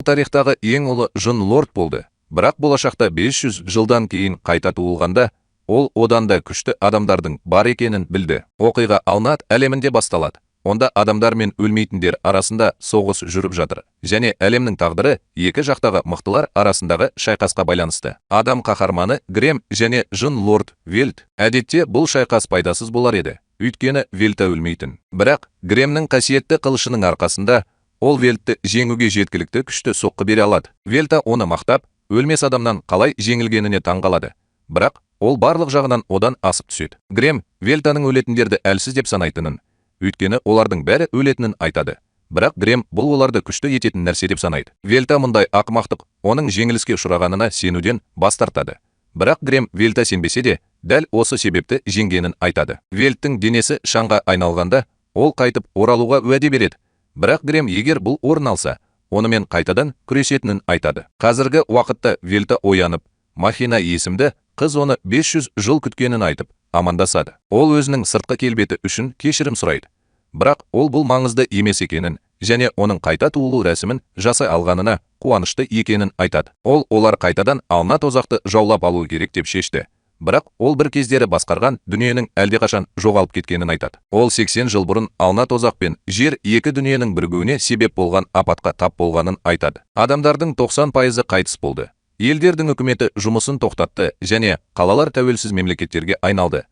Тарихтағы ең ұлы жын лорд болды, бірақ болашақта 500 жылдан кейін қайта туылғанда, ол одан да күшті адамдардың бар екенін білді. Оқиға Алнат әлемінде басталады. Онда адамдар мен өлмейтіндер арасында соғыс жүріп жатыр және әлемнің тағдыры екі жақтағы мықтылар арасындағы шайқасқа байланысты. Адам қаһарманы Грем және жын лорд Вельт. Әдетте бұл шайқас пайдасыз болар еді, өйткені Вельта өлмейтін. Бірақ Гремнің қасиетті қылышының арқасында ол Вельтті жеңуге жеткілікті күшті соққы бере алады. Вельта оны мақтап, өлмес адамнан қалай жеңілгеніне таңғалады. Бірақ ол барлық жағынан одан асып түседі. Грем Вельтаның өлетіндерді әлсіз деп санайтынын, өйткені олардың бәрі өлетінін айтады. Бірақ Грем бұл оларды күшті ететін нәрсе деп санайды. Вельта мұндай ақымақтық оның жеңіліске ұшырағанына сенуден бас тартады. Бірақ Грем Вельта сенбесе де, дәл осы себепті жеңгенін айтады. Вельттің денесі шаңға айналғанда, ол қайтып оралуға уәде береді. Бірақ Грем егер бұл орын алса, онымен қайтадан күресетінін айтады. Қазіргі уақытта Вельта оянып, Махина есімді қыз оны 500 жыл күткенін айтып, амандасады. Ол өзінің сыртқы келбеті үшін кешірім сұрайды. Бірақ ол бұл маңызды емес екенін және оның қайта туылу рәсімін жасай алғанына қуанышты екенін айтады. Ол олар қайтадан Ална тозақты жаулап алуы керек деп шешті. Бірақ ол бір кездері басқарған дүниенің әлдеқашан жоғалып кеткенін айтады. Ол 80 жыл бұрын Ална тозақ пен жер екі дүниенің бірігуіне себеп болған апатқа тап болғанын айтады. Адамдардың 90%-ы қайтыс болды. Елдердің үкіметі жұмысын тоқтатты және қалалар тәуелсіз мемлекеттерге айналды.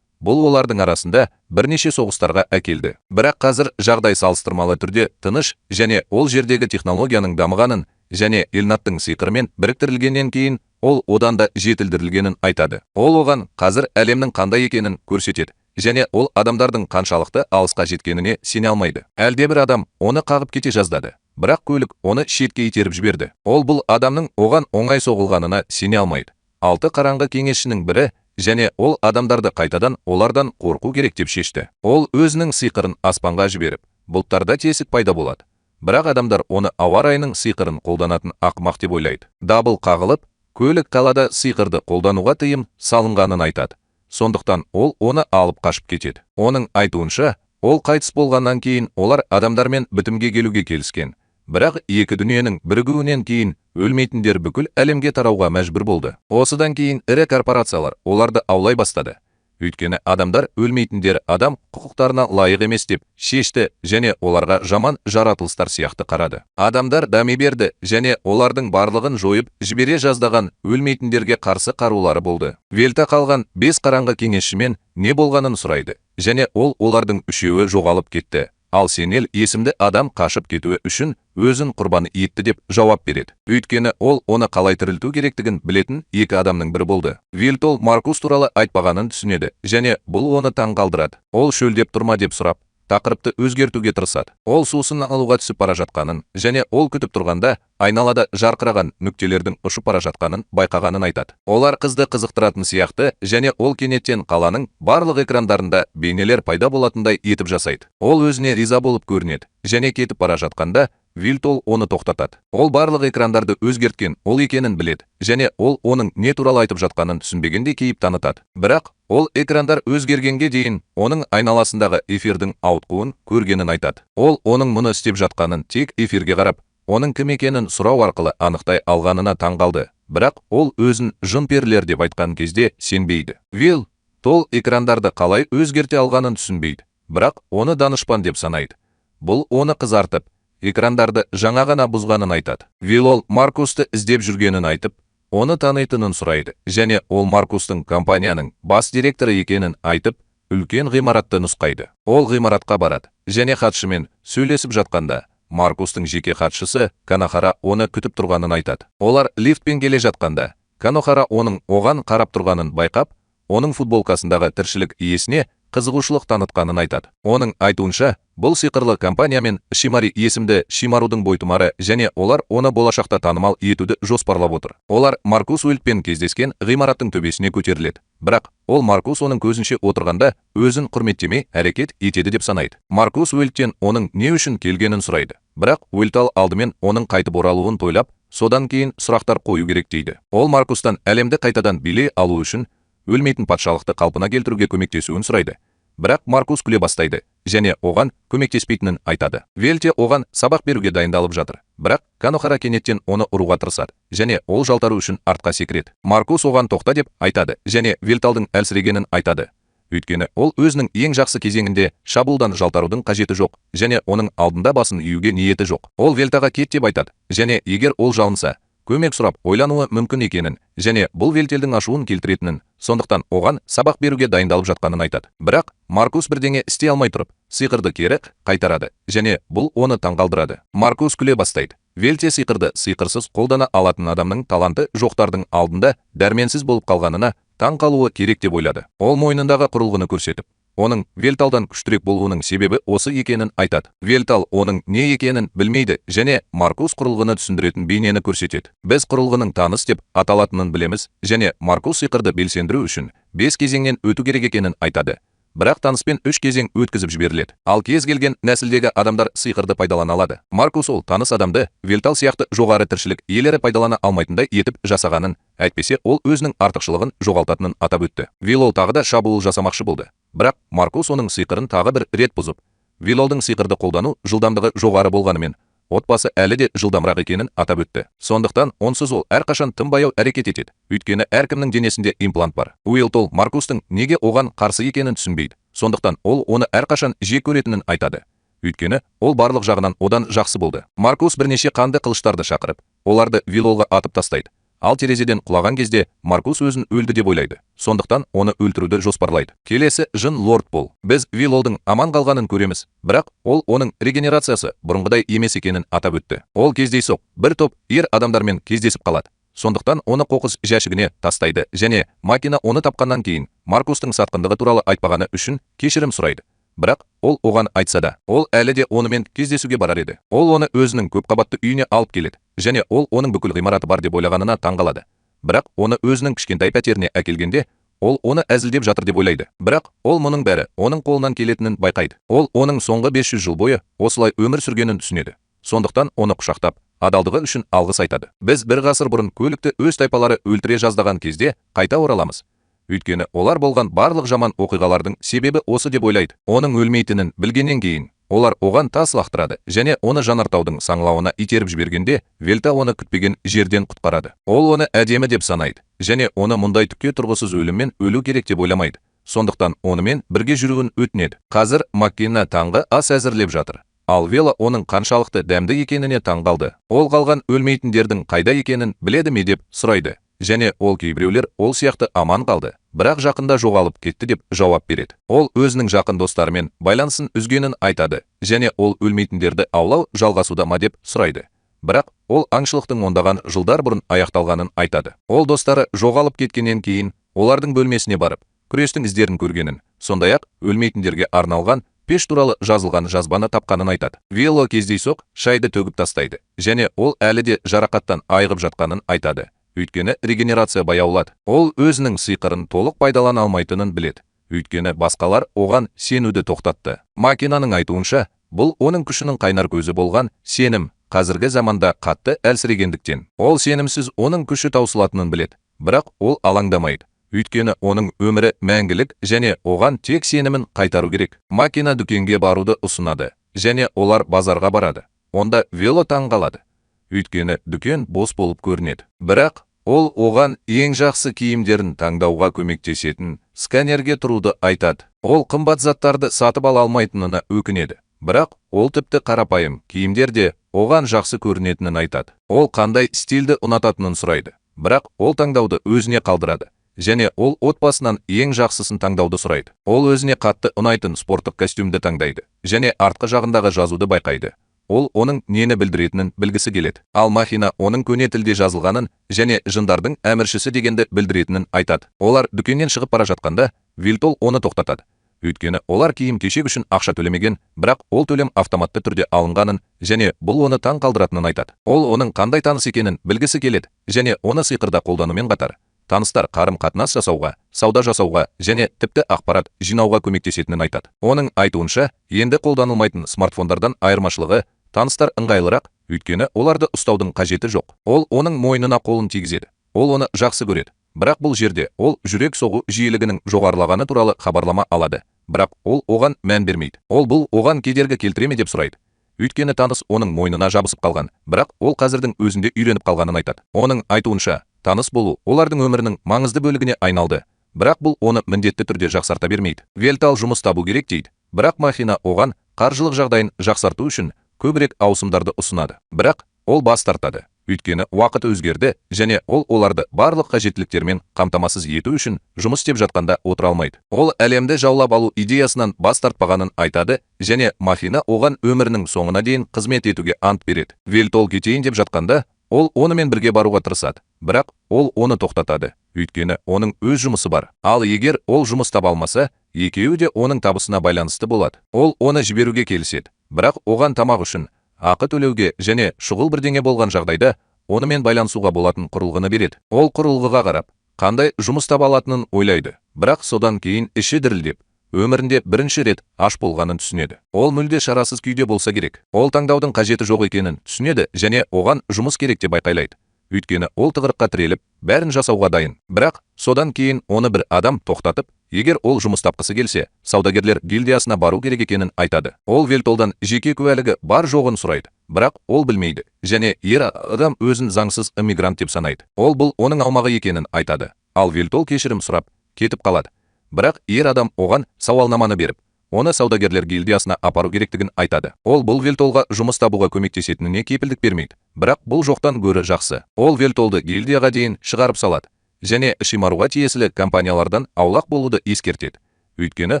Бұл олардың арасында бірнеше соғыстарға әкелді. Бірақ қазір жағдай салыстырмалы түрде тыныш және ол жердегі технологияның дамығанын және Элнаттың сиқырымен біріктірілгеннен кейін ол одан да жетілдірілгенін айтады. Ол оған қазір әлемнің қандай екенін көрсетеді және ол адамдардың қаншалықты алысқа жеткеніне сене алмайды. Әлдебір адам оны қағып кете жаздады, бірақ көлік оны шетке итеріп жіберді. Ол бұл адамның оған оңай соғылғанына сене алмайды. Алты қараңғы кеңесшінің бірі және ол адамдарды қайтадан олардан қорқу керек деп шешті. Ол өзінің сиқырын аспанға жіберіп, бұлттарда тесік пайда болады. Бірақ адамдар оны ауа райының сиқырын қолданатын ақымақ деп ойлайды. Дабыл қағылып, көлік қалада сиқырды қолдануға тыйым салынғанын айтады. Сондықтан ол оны алып қашып кетеді. Оның айтуынша, ол қайтыс болғаннан кейін олар адамдармен бітімге келуге келіскен. Бірақ екі дүниенің бірігуінен кейін өлмейтіндер бүкіл әлемге тарауға мәжбүр болды. Осыдан кейін ірі корпорациялар оларды аулай бастады. Өйткені адамдар өлмейтіндер адам құқықтарына лайық емес деп шешті және оларға жаман жаратылыстар сияқты қарады. Адамдар дами берді және олардың барлығын жойып жібере жаздаған өлмейтіндерге қарсы қарулары болды. Вельта қалған 5 қараңғы кеңесшімен не болғанын сұрайды және ол олардың үшеуі жоғалып кетті. Ал Сенел есімді адам қашып кетуі үшін өзін құрбан етті деп жауап береді. Өйткені ол оны қалай тірілту керектігін білетін екі адамның бірі болды. Вильтол Маркус туралы айтпағанын түсінеді және бұл оны таң қалдырады. Ол шөлдеп тұрма деп сұрап, тақырыпты өзгертуге тырысады. Ол сусын алуға түсіп бара жатқанын және ол күтіп тұрғанда айналада жарқыраған нүктелердің ұшып бара жатқанын байқағанын айтады. Олар қызды қызықтыратын сияқты және ол кенеттен қаланың барлық экрандарында бейнелер пайда болатындай етіп жасайды. Ол өзіне риза болып көрінеді және кетіп бара жатқанда Вильтол оны тоқтатады. Ол барлық экрандарды өзгерткен ол екенін біледі және ол оның не туралы айтып жатқанын түсінбегендей кейіп танытады. Бірақ ол экрандар өзгергенге дейін оның айналасындағы эфирдің ауытқуын көргенін айтады. Ол оның мұны істеп жатқанын тек эфирге қарап, оның кім екенін сұрау арқылы анықтай алғанына таңғалды. Бірақ ол өзін жын-перілер деп айтқан кезде сенбейді. Вил тол экрандарды қалай өзгерте алғанын түсінбейді, бірақ оны данышпан деп санайды. Бұл оны қызартып, экрандарды жаңа ғана бұзғанын айтады. Вилол Маркусты іздеп жүргенін айтып, оны танитынын сұрайды және ол Маркустың компанияның бас директоры екенін айтып, үлкен ғимаратты нұсқайды. Ол ғимаратқа барады және хатшымен сөйлесіп жатқанда Маркустың жеке хатшысы Канахара оны күтіп тұрғанын айтады. Олар лифтпен келе жатқанда Канохара оның оған қарап тұрғанын байқап, оның футболкасындағы тіршілік иесіне қызығушылық танытқанын айтады. Оның айтуынша, бұл сиқырлы компания мен Шимари есімді Шимарудың бойтұмары және олар оны болашақта танымал етуді жоспарлап отыр. Олар Маркус Уильдпен кездескен ғимараттың төбесіне көтеріледі. Бірақ ол Маркус оның көзінше отырғанда өзін құрметтемей әрекет етеді деп санайды. Маркус Уильдтен оның не үшін келгенін сұрайды. Бірақ Уильтал алдымен оның қайтып оралуын тойлап, содан кейін сұрақтар қою керек дейді. Ол Маркустан әлемді қайтадан билей алу үшін өлмейтін патшалықты қалпына келтіруге көмектесуін сұрайды. Бірақ Маркус күле бастайды және оған көмектеспейтінін айтады. Вельте оған сабақ беруге дайындалып жатыр. Бірақ Канохара кенеттен оны ұруға тырысады және ол жалтару үшін артқа секіреді. Маркус оған тоқта деп айтады және Вельталдың әлсірегенін айтады. Өйткені ол өзінің ең жақсы кезеңінде шабуылдан жалтарудың қажеті жоқ және оның алдында басын июге ниеті жоқ. Ол Вельтаға кет деп айтады және егер ол жалынса, көмек сұрап ойлануы мүмкін екенін және бұл Вельтелдің ашуын келтіретінін, сондықтан оған сабақ беруге дайындалып жатқанын айтады. Бірақ Маркус бірдеңе істей алмай тұрып, сиқырды кері қайтарады және бұл оны таңғалдырады. Маркус күле бастайды. Вельте сиқырды сиқырсыз қолдана алатын адамның таланты жоқтардың алдында дәрменсіз болып қалғанына таң қалуы керек деп ойлады. Ол мойнындағы құрылғыны көрсетіп, оның Вельталдан күштірек болуының себебі осы екенін айтады. Вельтал оның не екенін білмейді және Маркус құрылғыны түсіндіретін бейнені көрсетеді. Біз құрылғының таныс деп аталатынын білеміз және Маркус сиқырды белсендіру үшін 5 кезеңнен өту керек екенін айтады. Бірақ таныспен 3 кезең өткізіп жіберіледі. Ал кез келген нәсілдегі адамдар сиқырды пайдалана алады. Маркус ол таныс адамды Вельтал сияқты жоғары тіршілік иелері пайдалана алмайтындай етіп жасағанын, әйтпесе ол өзінің артықшылығын жоғалтатынын атап өтті. Вилол тағы да шабуыл жасамақшы болды. Бірақ Маркус оның сиқырын тағы бір рет бұзып, Вилолдың сиқырды қолдану жылдамдығы жоғары болғанымен, отбасы әлі де жылдамырақ екенін атап өтті. Сондықтан онсыз ол әрқашан тым баяу әрекет етеді. Өйткені әркімнің денесінде имплант бар. Уилтол Маркустың неге оған қарсы екенін түсінбейді. Сондықтан ол оны әрқашан жек көретінін айтады. Өйткені ол барлық жағынан одан жақсы болды. Маркус бірнеше қанды қылыштарды шақырып, оларды Вилолға атып тастайды. Ал терезеден құлаған кезде Маркус өзін өлді деп ойлайды. Сондықтан оны өлтіруді жоспарлайды. Келесі жын лорд бол. Біз Вилолдың аман қалғанын көреміз, бірақ ол оның регенерациясы бұрынғыдай емес екенін атап өтті. Ол кездейсоқ бір топ ер адамдармен кездесіп қалады. Сондықтан оны қоқыс жәшігіне тастайды және Макина оны тапқаннан кейін Маркустың сатқындығы туралы айтпағаны үшін кешірім сұрайды. Бірақ ол оған айтса да, ол әлі де онымен кездесуге барар еді. Ол оны өзінің көпқабатты үйіне алып келеді және ол оның бүкіл ғимараты бар деп ойлағанына таңғалады. Бірақ оны өзінің кішкентай пәтеріне әкелгенде, ол оны әзілдеп жатыр деп ойлайды. Бірақ ол мұның бәрі оның қолынан келетінін байқайды. Ол оның соңғы 500 жыл бойы осылай өмір сүргенін түсінеді. Сондықтан оны құшақтап, адалдығы үшін алғыс айтады. Біз бір ғасыр бұрын көлікті өз тайпалары өлтіре жаздаған кезде қайта ораламыз. Өйткені олар болған барлық жаман оқиғалардың себебі осы деп ойлайды. Оның өлмейтінін білгеннен кейін олар оған тас лақтырады және оны жанартаудың саңылауына итеріп жібергенде Вельта оны күтпеген жерден құтқарады. Ол оны әдемі деп санайды және оны мұндай түкке тұрғысыз өліммен өлу керек деп ойламайды. Сондықтан онымен бірге жүруін өтінеді. Қазір Маккина таңғы ас әзірлеп жатыр. Ал Вела оның қаншалықты дәмді екеніне таңғалды. Ол қалған өлмейтіндердің қайда екенін біледі ме деп сұрайды. Және ол кейбіреулер ол сияқты аман қалды, бірақ жақында жоғалып кетті деп жауап береді. Ол өзінің жақын достарымен байланысын үзгенін айтады және ол өлмейтіндерді аулау жалғасуда ма деп сұрайды. Бірақ ол аңшылықтың ондаған жылдар бұрын аяқталғанын айтады. Ол достары жоғалып кеткеннен кейін олардың бөлмесіне барып, күрестің іздерін көргенін, сондай-ақ өлмейтіндерге арналған пеш туралы жазылған жазбаны тапқанын айтады. Вело кездейсоқ шайды төгіп тастайды және ол әлі де жарақаттан айығып жатқанын айтады. Өйткені регенерация баяулады. Ол өзінің сиқырын толық пайдалана алмайтынын біледі. Өйткені басқалар оған сенуді тоқтатты. Макинаның айтуынша, бұл оның күшінің қайнар көзі болған сенім қазіргі заманда қатты әлсірегендіктен. Ол сенімсіз оның күші таусылатынын біледі. Бірақ ол алаңдамайды. Өйткені оның өмірі мәңгілік және оған тек сенімін қайтару керек. Макина дүкенге баруды ұсынады және олар базарға барады. Онда Вело таңғалады. Өйткені дүкен бос болып көрінеді. Бірақ ол оған ең жақсы киімдерін таңдауға көмектесетін сканерге тұруды айтады. Ол қымбат заттарды сатып ала алмайтынына өкінеді. Бірақ ол тіпті қарапайым киімдер де оған жақсы көрінетінін айтады. Ол қандай стильді ұнататынын сұрайды. Бірақ ол таңдауды өзіне қалдырады. Және ол отбасынан ең жақсысын таңдауды сұрайды. Ол өзіне қатты ұнайтын спорттық костюмді таңдайды және артқы жағындағы жазуды байқайды. Ол оның нені білдіретінін білгісі келеді. Ал Махина оның көне тілде жазылғанын және жындардың әміршісі дегенді білдіретінін айтады. Олар дүкеннен шығып бара жатқанда Вилтол оны тоқтатады. Өйткені олар киім-кешек үшін ақша төлемеген, бірақ ол төлем автоматты түрде алынғанын және бұл оны таң қалдыратынын айтады. Ол оның қандай таныс екенін білгісі келеді және оны сиқырда қолданумен қатар таныстар қарым-қатынас жасауға, сауда жасауға және тіпті ақпарат жинауға көмектесетінін айтады. Оның айтуынша, енді қолданылмайтын смартфондардан айырмашылығы таныстар ыңғайлырақ, өйткені оларды ұстаудың қажеті жоқ. Ол оның мойнына қолын тигізеді. Ол оны жақсы көреді. Бірақ бұл жерде ол жүрек соғу жиілігінің жоғарылағаны туралы хабарлама алады. Бірақ ол оған мән бермейді. Ол бұл оған кедергі келтіре ме деп сұрайды. Өйткені таныс оның мойнына жабысып қалған, бірақ ол қазірдің өзінде үйреніп қалғанын айтады. Оның айтуынша, таныс болу олардың өмірінің маңызды бөлігіне айналды. Бірақ бұл оны міндетті түрде жақсарта бермейді. Вельтал жұмыс табу керек дейді, бірақ Махина оған қаржылық жағдайын жақсарту үшін көбірек ауысымдарды ұсынады. Бірақ ол бас тартады. Өйткені уақыт өзгерді және ол оларды барлық қажеттіліктермен қамтамасыз ету үшін жұмыс істеп жатқанда отыра алмайды. Ол әлемді жаулап алу идеясынан бас тартпағанын айтады және Махина оған өмірінің соңына дейін қызмет етуге ант береді. Вельтол кетейін деп жатқанда, ол онымен бірге баруға тырысады, бірақ ол оны тоқтатады. Өйткені оның өз жұмысы бар. Ал егер ол жұмыс таба алмаса, екеуі де оның табысына байланысты болады. Ол оны жіберуге келіседі, бірақ оған тамақ үшін ақы төлеуге және шұғыл бірдеңе болған жағдайда онымен байланысуға болатын құрылғыны береді. Ол құрылғыға қарап, қандай жұмыс таба алатынын ойлайды, бірақ содан кейін іші дірілдеп, өмірінде бірінші рет аш болғанын түсінеді. Ол мүлде шарасыз күйде болса керек. Ол таңдаудың қажеті жоқ екенін түсінеді және оған жұмыс керек деп айқайлайды. Өйткені ол тығырыққа тіреліп, бәрін жасауға дайын. Бірақ содан кейін оны бір адам тоқтатып, егер ол жұмыс тапқысы келсе, саудагерлер гильдиясына бару керек екенін айтады. Ол Вельтолдан жеке куәлігі бар жоғын сұрайды, бірақ ол білмейді және ер адам өзін заңсыз иммигрант деп санайды. Ол бұл оның аумағы екенін айтады. Ал Вельтол кешірім сұрап, кетіп қалады. Бірақ ер адам оған сауалнаманы беріп, оны саудагерлер гильдиясына апару керектігін айтады. Ол бұл Вельтолға жұмыс табуға көмектесетініне кепілдік бермейді, бірақ бұл жоқтан гөрі жақсы. Ол Вельтолды гильдияға дейін шығарып салады және Ишимаруға тиесілі компаниялардан аулақ болуды ескертеді. Өйткені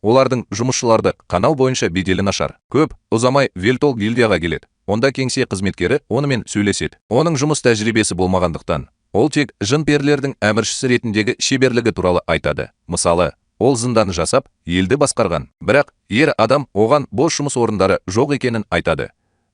олардың жұмысшыларды қанау бойынша беделі нашар. Көп ұзамай Вельтол гильдияға келеді. Онда кеңсе қызметкері онымен сөйлеседі. Оның жұмыс тәжірибесі болмағандықтан, ол тек жын-перілердің әміршісі ретіндегі шеберлігі туралы айтады. Мысалы, ол зындан жасап, елді басқарған. Бірақ ер адам оған бос жұмыс орындары жоқ екенін айтады.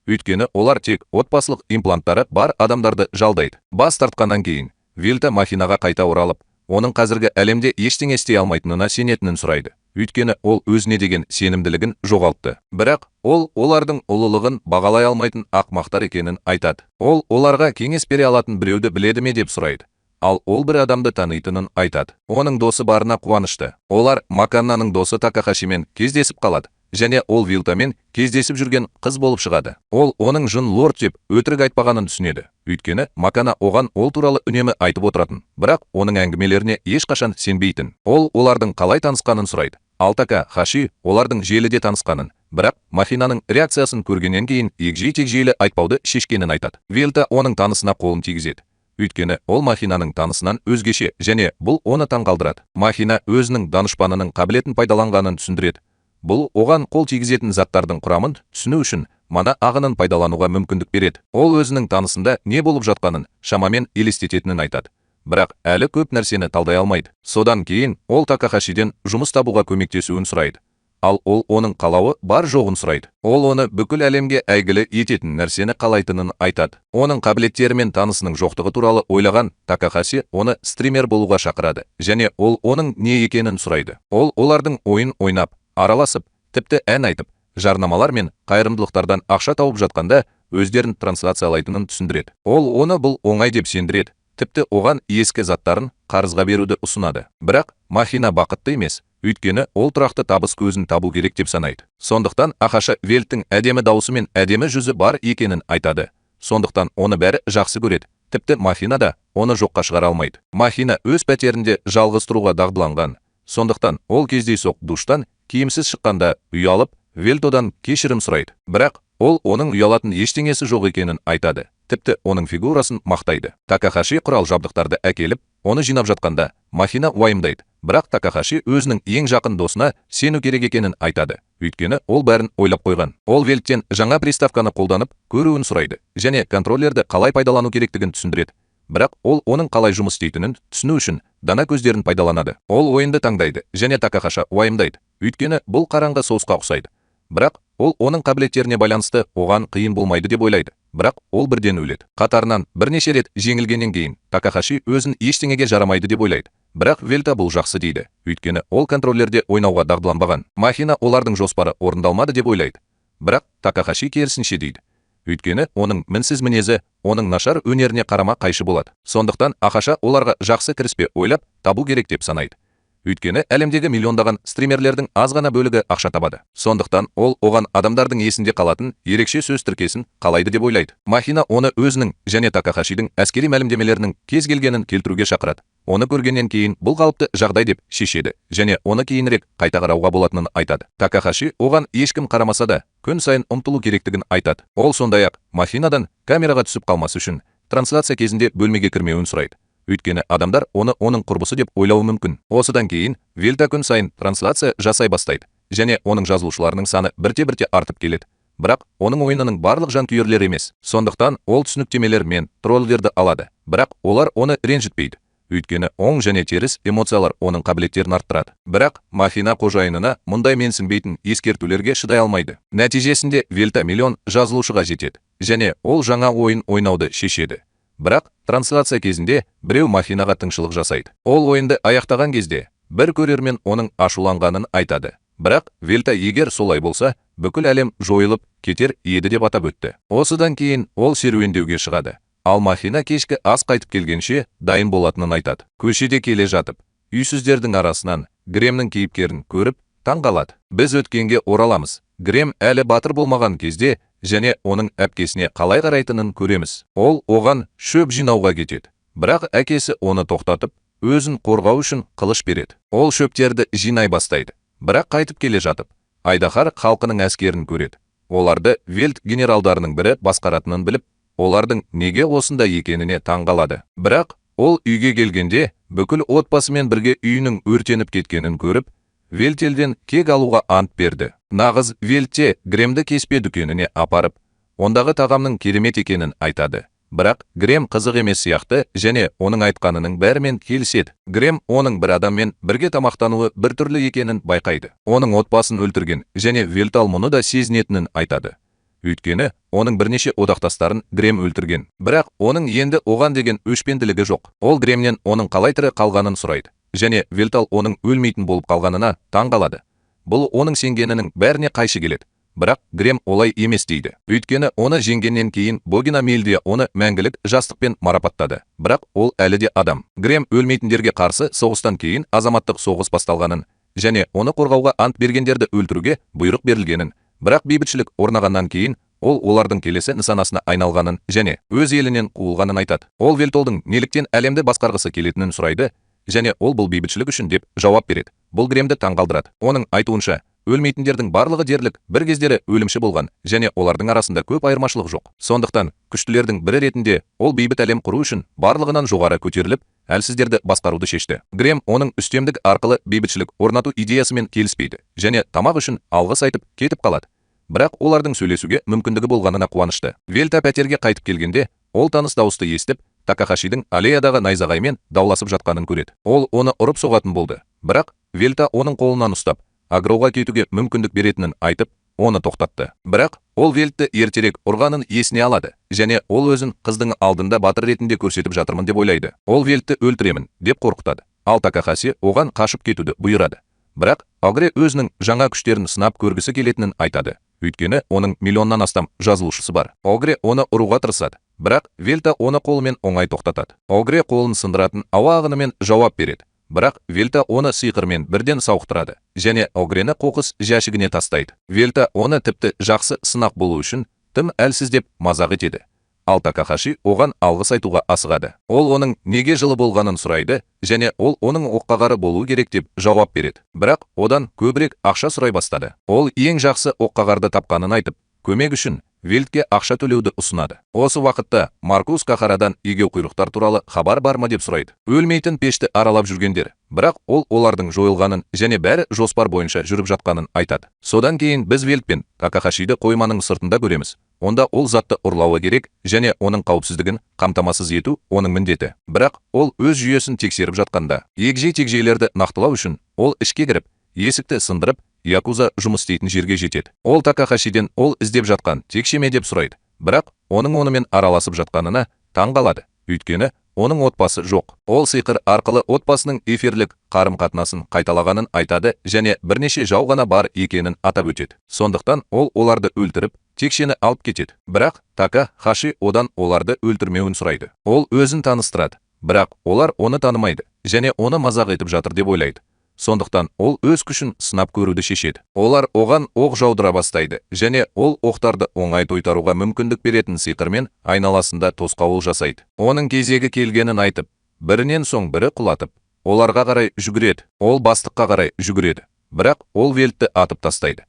Өйткені олар тек отбасылық импланттары бар адамдарды жалдайды. Бас тартқаннан кейін Вильта Махинаға қайта оралып, оның қазіргі әлемде ештеңе істей алмайтынына сенетінін сұрайды. Өйткені ол өзіне деген сенімділігін жоғалтты. Бірақ ол олардың ұлылығын бағалай алмайтын ақмақтар екенін айтады. Ол оларға кеңес бере алатын біреуді біледі ме деп сұрайды. Ал ол бір адамды танитынын айтады. Оның досы барына қуанышты. Олар Маканнаның досы Такахашимен кездесіп қалады және ол Вилтамен кездесіп жүрген қыз болып шығады. Ол оның жын лорд деп өтірік айтпағанын түсінеді. Өйткені Макана оған ол туралы үнемі айтып отыратын, бірақ оның әңгімелеріне ешқашан сенбейтін. Ол олардың қалай танысқанын сұрайды. Ал Такахаши олардың желіде танысқанын, бірақ Махинаның реакциясын көргеннен кейін егжей-тегжейлі айтпауды шешкенін айтады. Вилта оның танысына қолын тигізеді. Өйткені ол Махинаның танысынан өзгеше және бұл оны таңғалдырады. Махина өзінің данышпанының қабілетін пайдаланғанын түсіндіреді. Бұл оған қол тигізетін заттардың құрамын түсіну үшін мана ағынын пайдалануға мүмкіндік береді. Ол өзінің танысында не болып жатқанын шамамен елестететінін айтады. Бірақ әлі көп нәрсені талдай алмайды. Содан кейін ол Такахашиден жұмыс табуға көмектесуін сұрайды. Ал ол оның қалауы бар жоғын сұрайды. Ол оны бүкіл әлемге әйгілі ететін нәрсені қалайтынын айтады. Оның қабілеттері мен танысының жоқтығы туралы ойлаған Такахаши оны стример болуға шақырады және ол оның не екенін сұрайды. Ол олардың ойын ойнап, араласып, тіпті ән айтып, жарнамалар мен қайырымдылықтардан ақша тауып жатқанда өздерін трансляциялайтынын түсіндіреді. Ол оны бұл оңай деп сендіреді. Тіпті оған ескі заттарын қарызға беруді ұсынады. Бірақ Махина бақытты емес, өйткені ол тұрақты табыс көзін табу керек деп санайды. Сондықтан Ахаша Вельттің әдемі дауысы мен әдемі жүзі бар екенін айтады. Сондықтан оны бәрі жақсы көреді. Тіпті Махина да оны жоққа шығара алмайды. Махина өз пәтерінде жалғыз тұруға дағдыланған. Сондықтан ол кездейсоқ душтан киімсіз шыққанда ұялып, Вельтодан кешірім сұрайды. Бірақ ол оның ұялатын ештеңесі жоқ екенін айтады. Тіпті оның фигурасын мақтайды. Такахаши құрал жабдықтарды әкеліп, оны жинап жатқанда Махина уайымдайды. Бірақ Такахаши өзінің ең жақын досына сену керек екенін айтады. Өйткені ол бәрін ойлап қойған. Ол Вельттен жаңа приставканы қолданып көруін сұрайды және контроллерді қалай пайдалану керектігін түсіндіреді. Бірақ ол оның қалай жұмыс істейтінін түсіну үшін дана көздерін пайдаланады. Ол ойынды таңдайды және Такахаша уайымдайды. Өйткені бұл қараңғы соусқа ұқсайды. Бірақ ол оның қабілеттеріне байланысты оған қиын болмайды деп ойлайды. Бірақ ол бірден өледі. Қатарынан бірнеше рет жеңілгеннен кейін Такахаши өзін ештеңеге жарамайды деп ойлайды. Бірақ Вельта бұл жақсы дейді. Өйткені ол контроллерде ойнауға дағдыланбаған. Махина олардың жоспары орындалмады деп ойлайды. Бірақ Такахаши керісінше дейді. Өйткені оның мінсіз мінезі оның нашар өнеріне қарама қайшы болады. Сондықтан Ахаша оларға жақсы кіріспе ойлап табу керек деп санайды. Өйткені әлемдегі миллиондаған стримерлердің аз ғана бөлігі ақша табады. Сондықтан ол оған адамдардың есінде қалатын ерекше сөз тіркесін қалайды деп ойлайды. Махина оны өзінің және Такахашидің әскери мәлімдемелерінің кез келгенін келтіруге шақырады. Оны көргеннен кейін бұл қалыпты жағдай деп шешеді және оны кейінірек қайта қарауға болатынын айтады. Такахаши оған ешкім қарамаса да күн сайын ұмтылу керектігін айтады. Ол сондай-ақ Махинадан камераға түсіп қалмас үшін трансляция кезінде бөлмеге кірмеуін сұрайды. Өйткені адамдар оны оның құрбысы деп ойлауы мүмкін. Осыдан кейін Вельта күн сайын трансляция жасай бастайды және оның жазылушыларының саны бірте-бірте артып келеді. Бірақ оның ойынының барлық жанкүйерлері емес. Сондықтан ол түсініктемелер мен троллдерді алады. Бірақ олар оны ренжітпейді. Өйткені оң және теріс эмоциялар оның қабілеттерін арттырады. Бірақ Махина қожайынына мұндай менсінбейтін ескертулерге шыдай алмайды. Нәтижесінде Вельта миллион жазылушыға жетеді және ол жаңа ойын ойнауды шешеді. Бірақ трансляция кезінде біреу Махинаға тыңшылық жасайды. Ол ойынды аяқтаған кезде бір көрермен оның ашуланғанын айтады. Бірақ Вельта егер солай болса, бүкіл әлем жойылып кетер еді деп атап өтті. Осыдан кейін ол серуендеуге шығады. Ал Махина кешкі ас қайтып келгенше дайын болатынын айтады. Көшеде келе жатып, үйсіздердің арасынан Гремнің кейіпкерін көріп, таң қалады. Біз өткенге ораламыз. Грем әлі батыр болмаған кезде және оның әпкесіне қалай қарайтынын көреміз. Ол оған шөп жинауға кетеді. Бірақ әкесі оны тоқтатып, өзін қорғау үшін қылыш береді. Ол шөптерді жинай бастайды. Бірақ қайтып келе жатып, айдаһар халқының әскерін көреді. Оларды Вельт генералдарының бірі басқаратынын біліп, олардың неге осында екеніне таң қалады. Бірақ ол үйге келгенде бүкіл отбасымен бірге үйінің өртеніп кеткенін көріп, Вельтелден кек алуға ант берді. Нағыз Вельте Гремді кеспе дүкеніне апарып, ондағы тағамның керемет екенін айтады. Бірақ Грем қызық емес сияқты және оның айтқанының бәрімен келіседі. Грем оның бір адаммен бірге тамақтануы біртүрлі екенін байқайды. Оның отбасын өлтірген және Вельтал мұны да сезінетінін айтады. Өйткені оның бірнеше одақтастарын Грем өлтірген. Бірақ оның енді оған деген өшпенділігі жоқ. Ол Гремнен оның қалай тірі қалғанын сұрайды. Және Вельтал оның өлмейтін болып қалғанына таң қалады. Бұл оның сенгенінің бәріне қайшы келеді. Бірақ Грем олай емес дейді. Өйткені оны жеңгеннен кейін Богина Мельдия оны мәңгілік жастықпен марапаттады. Бірақ ол әлі де адам. Грем өлмейтіндерге қарсы соғыстан кейін азаматтық соғыс басталғанын және оны қорғауға ант бергендерді өлтіруге бұйрық берілгенін, бірақ бейбітшілік орнағаннан кейін ол олардың келесі нысанасына айналғанын және өз елінен қуылғанын айтады. Ол Вельтолдың неліктен әлемді басқарғысы келетінін сұрайды және ол бұл бейбітшілік үшін деп жауап береді. Бұл Гремді таңғалдырады. Оның айтуынша, өлмейтіндердің барлығы дерлік бір кездері өлімші болған және олардың арасында көп айырмашылық жоқ. Сондықтан күштілердің бірі ретінде ол бейбіт әлем құру үшін барлығынан жоғары көтеріліп, әлсіздерді басқаруды шешті. Грем оның үстемдік арқылы бейбітшілік орнату идеясымен келіспейді және тамақ үшін алғыс айтып кетіп қалады. Бірақ олардың сөйлесуге мүмкіндігі болғанына қуанышты. Вельта пәтерге қайтып келгенде, ол таныс дауысты естіп, Такахашидің аллеядағы найзағаймен дауласып жатқанын көреді. Ол оны ұрып соғатын болды. Бірақ Вельта оның қолынан ұстап, Агроға кетуге мүмкіндік беретінін айтып, оны тоқтатты. Бірақ ол Вельтті ертерек ұрғанын есіне алады және ол өзін қыздың алдында батыр ретінде көрсетіп жатырмын деп ойлайды. Ол Вельтті өлтіремін деп қорқытады. Ал Такахаси оған қашып кетуді бұйырады. Бірақ Агре өзінің жаңа күштерін сынап көргісі келетінін айтады. Өйткені оның миллионнан астам жазылушысы бар. Огре оны ұруға тырысады. Бірақ Вельта оны қолымен оңай тоқтатады. Огре қолын сындыратын ауа ағынымен жауап береді. Бірақ Вельта оны сиқырмен бірден сауықтырады және Огрені қоқыс жәшігіне тастайды. Вельта оны тіпті жақсы сынақ болу үшін тым әлсіз деп мазақ етеді. Ал Такахаши оған алғыс айтуға асығады. Ол оның неге жылы болғанын сұрайды және ол оның оққағары болу керек деп жауап береді. Бірақ одан көбірек ақша сұрай бастады. Ол ең жақсы оққағарды тапқанын айтып, көмек үшін Вельтке ақша төлеуді ұсынады. Осы уақытта Маркус Кахарадан егеуқұйрықтар туралы хабар бар ма деп сұрайды. Өлмейтін пешті аралап жүргендер, бірақ ол олардың жойылғанын және бәрі жоспар бойынша жүріп жатқанын айтады. Содан кейін біз Вельт пен Такахашиді қойманың сыртында көреміз. Онда ол затты ұрлауы керек және оның қауіпсіздігін қамтамасыз ету оның міндеті. Бірақ ол өз жүйесін тексеріп жатқанда, егжей-тегжейлерді нақтылау үшін ол ішке кіріп, есікті сындырып, якуза жұмыс істейтін жерге жетеді. Ол Такахашиден ол іздеп жатқан текше ме деп сұрайды. Бірақ оның онымен араласып жатқанына таң қалады. Өйткені оның отбасы жоқ. Ол сиқыр арқылы отбасының эфирлік қарым-қатынасын қайталағанын айтады және бірнеше жау ғана бар екенін атап өтеді. Сондықтан ол оларды өлтіріп, текшені алып кетеді. Бірақ Такахаши одан оларды өлтірмеуін сұрайды. Ол өзін таныстырады, бірақ олар оны танымайды және оны мазақ етіп жатыр деп ойлайды. Сондықтан ол өз күшін сынап көруді шешеді. Олар оған оқ жаудыра бастайды және ол оқтарды оңай тойтаруға мүмкіндік беретін сиқырмен айналасында тосқауыл жасайды. Оның кезегі келгенін айтып, бірінен соң бірі құлатып, оларға қарай жүгіреді. Ол бастыққа қарай жүгіреді, бірақ ол Велтті атып тастайды.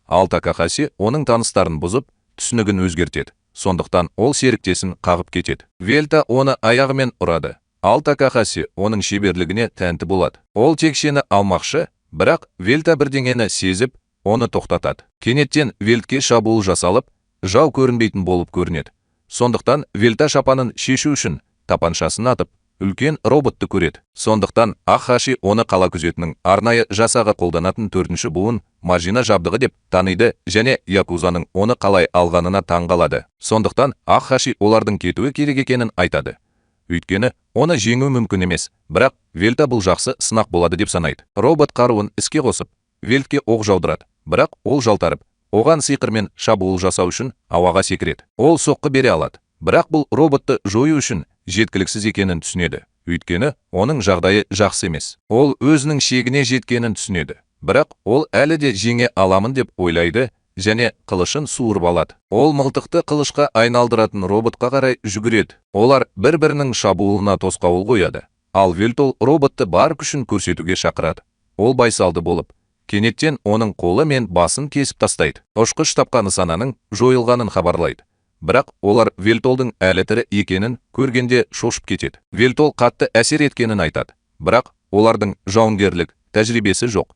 Ал Такахаси оның таныстарын бұзып, түсінігін өзгертеді. Сондықтан ол серіктесін қағып кетеді. Вельта оны аяғымен ұрады. Ал Такахаси оның шеберлігіне тәнті болады. Ол текшені алмақшы, бірақ Вельта бірдеңені сезіп, оны тоқтатады. Кенеттен Велтке шабуыл жасалып, жау көрінбейтін болып көрінеді. Сондықтан Вельта шапанын шешу үшін тапаншасын атып, үлкен роботты көреді. Сондықтан Ахаши оны қала күзетінің арнайы жасағы қолданатын төртінші буын мажина жабдығы деп таниды және якузаның оны қалай алғанына таң қалады. Сондықтан Ахаши олардың кетуі керек екенін айтады. Өйткені оны жеңу мүмкін емес, бірақ Вельта бұл жақсы сынақ болады деп санайды. Робот қаруын іске қосып, Велтке оқ жаудырады, бірақ ол жалтарып, оған сиқырмен шабуыл жасау үшін ауаға секіреді. Ол соққы бере алады, бірақ бұл роботты жою үшін жеткіліксіз екенін түсінеді. Өйткені оның жағдайы жақсы емес. Ол өзінің шегіне жеткенін түсінеді, бірақ ол әлі де жеңе аламын деп ойлайды және қылышын суырып алады. Ол мылтықты қылышқа айналдыратын роботқа қарай жүгіреді. Олар бір-бірінің шабуылына тосқауыл қояды. Ал Вельтол роботты бар күшін көрсетуге шақырады. Ол байсалды болып, кенеттен оның қолы мен басын кесіп тастайды. Ұшқыш тапқан нысананың жойылғанын хабарлайды. Бірақ олар Вельтолдың әлі тірі екенін көргенде шошып кетеді. Вельтол қатты әсер еткенін айтады. Бірақ олардың жауынгерлік тәжірибесі жоқ.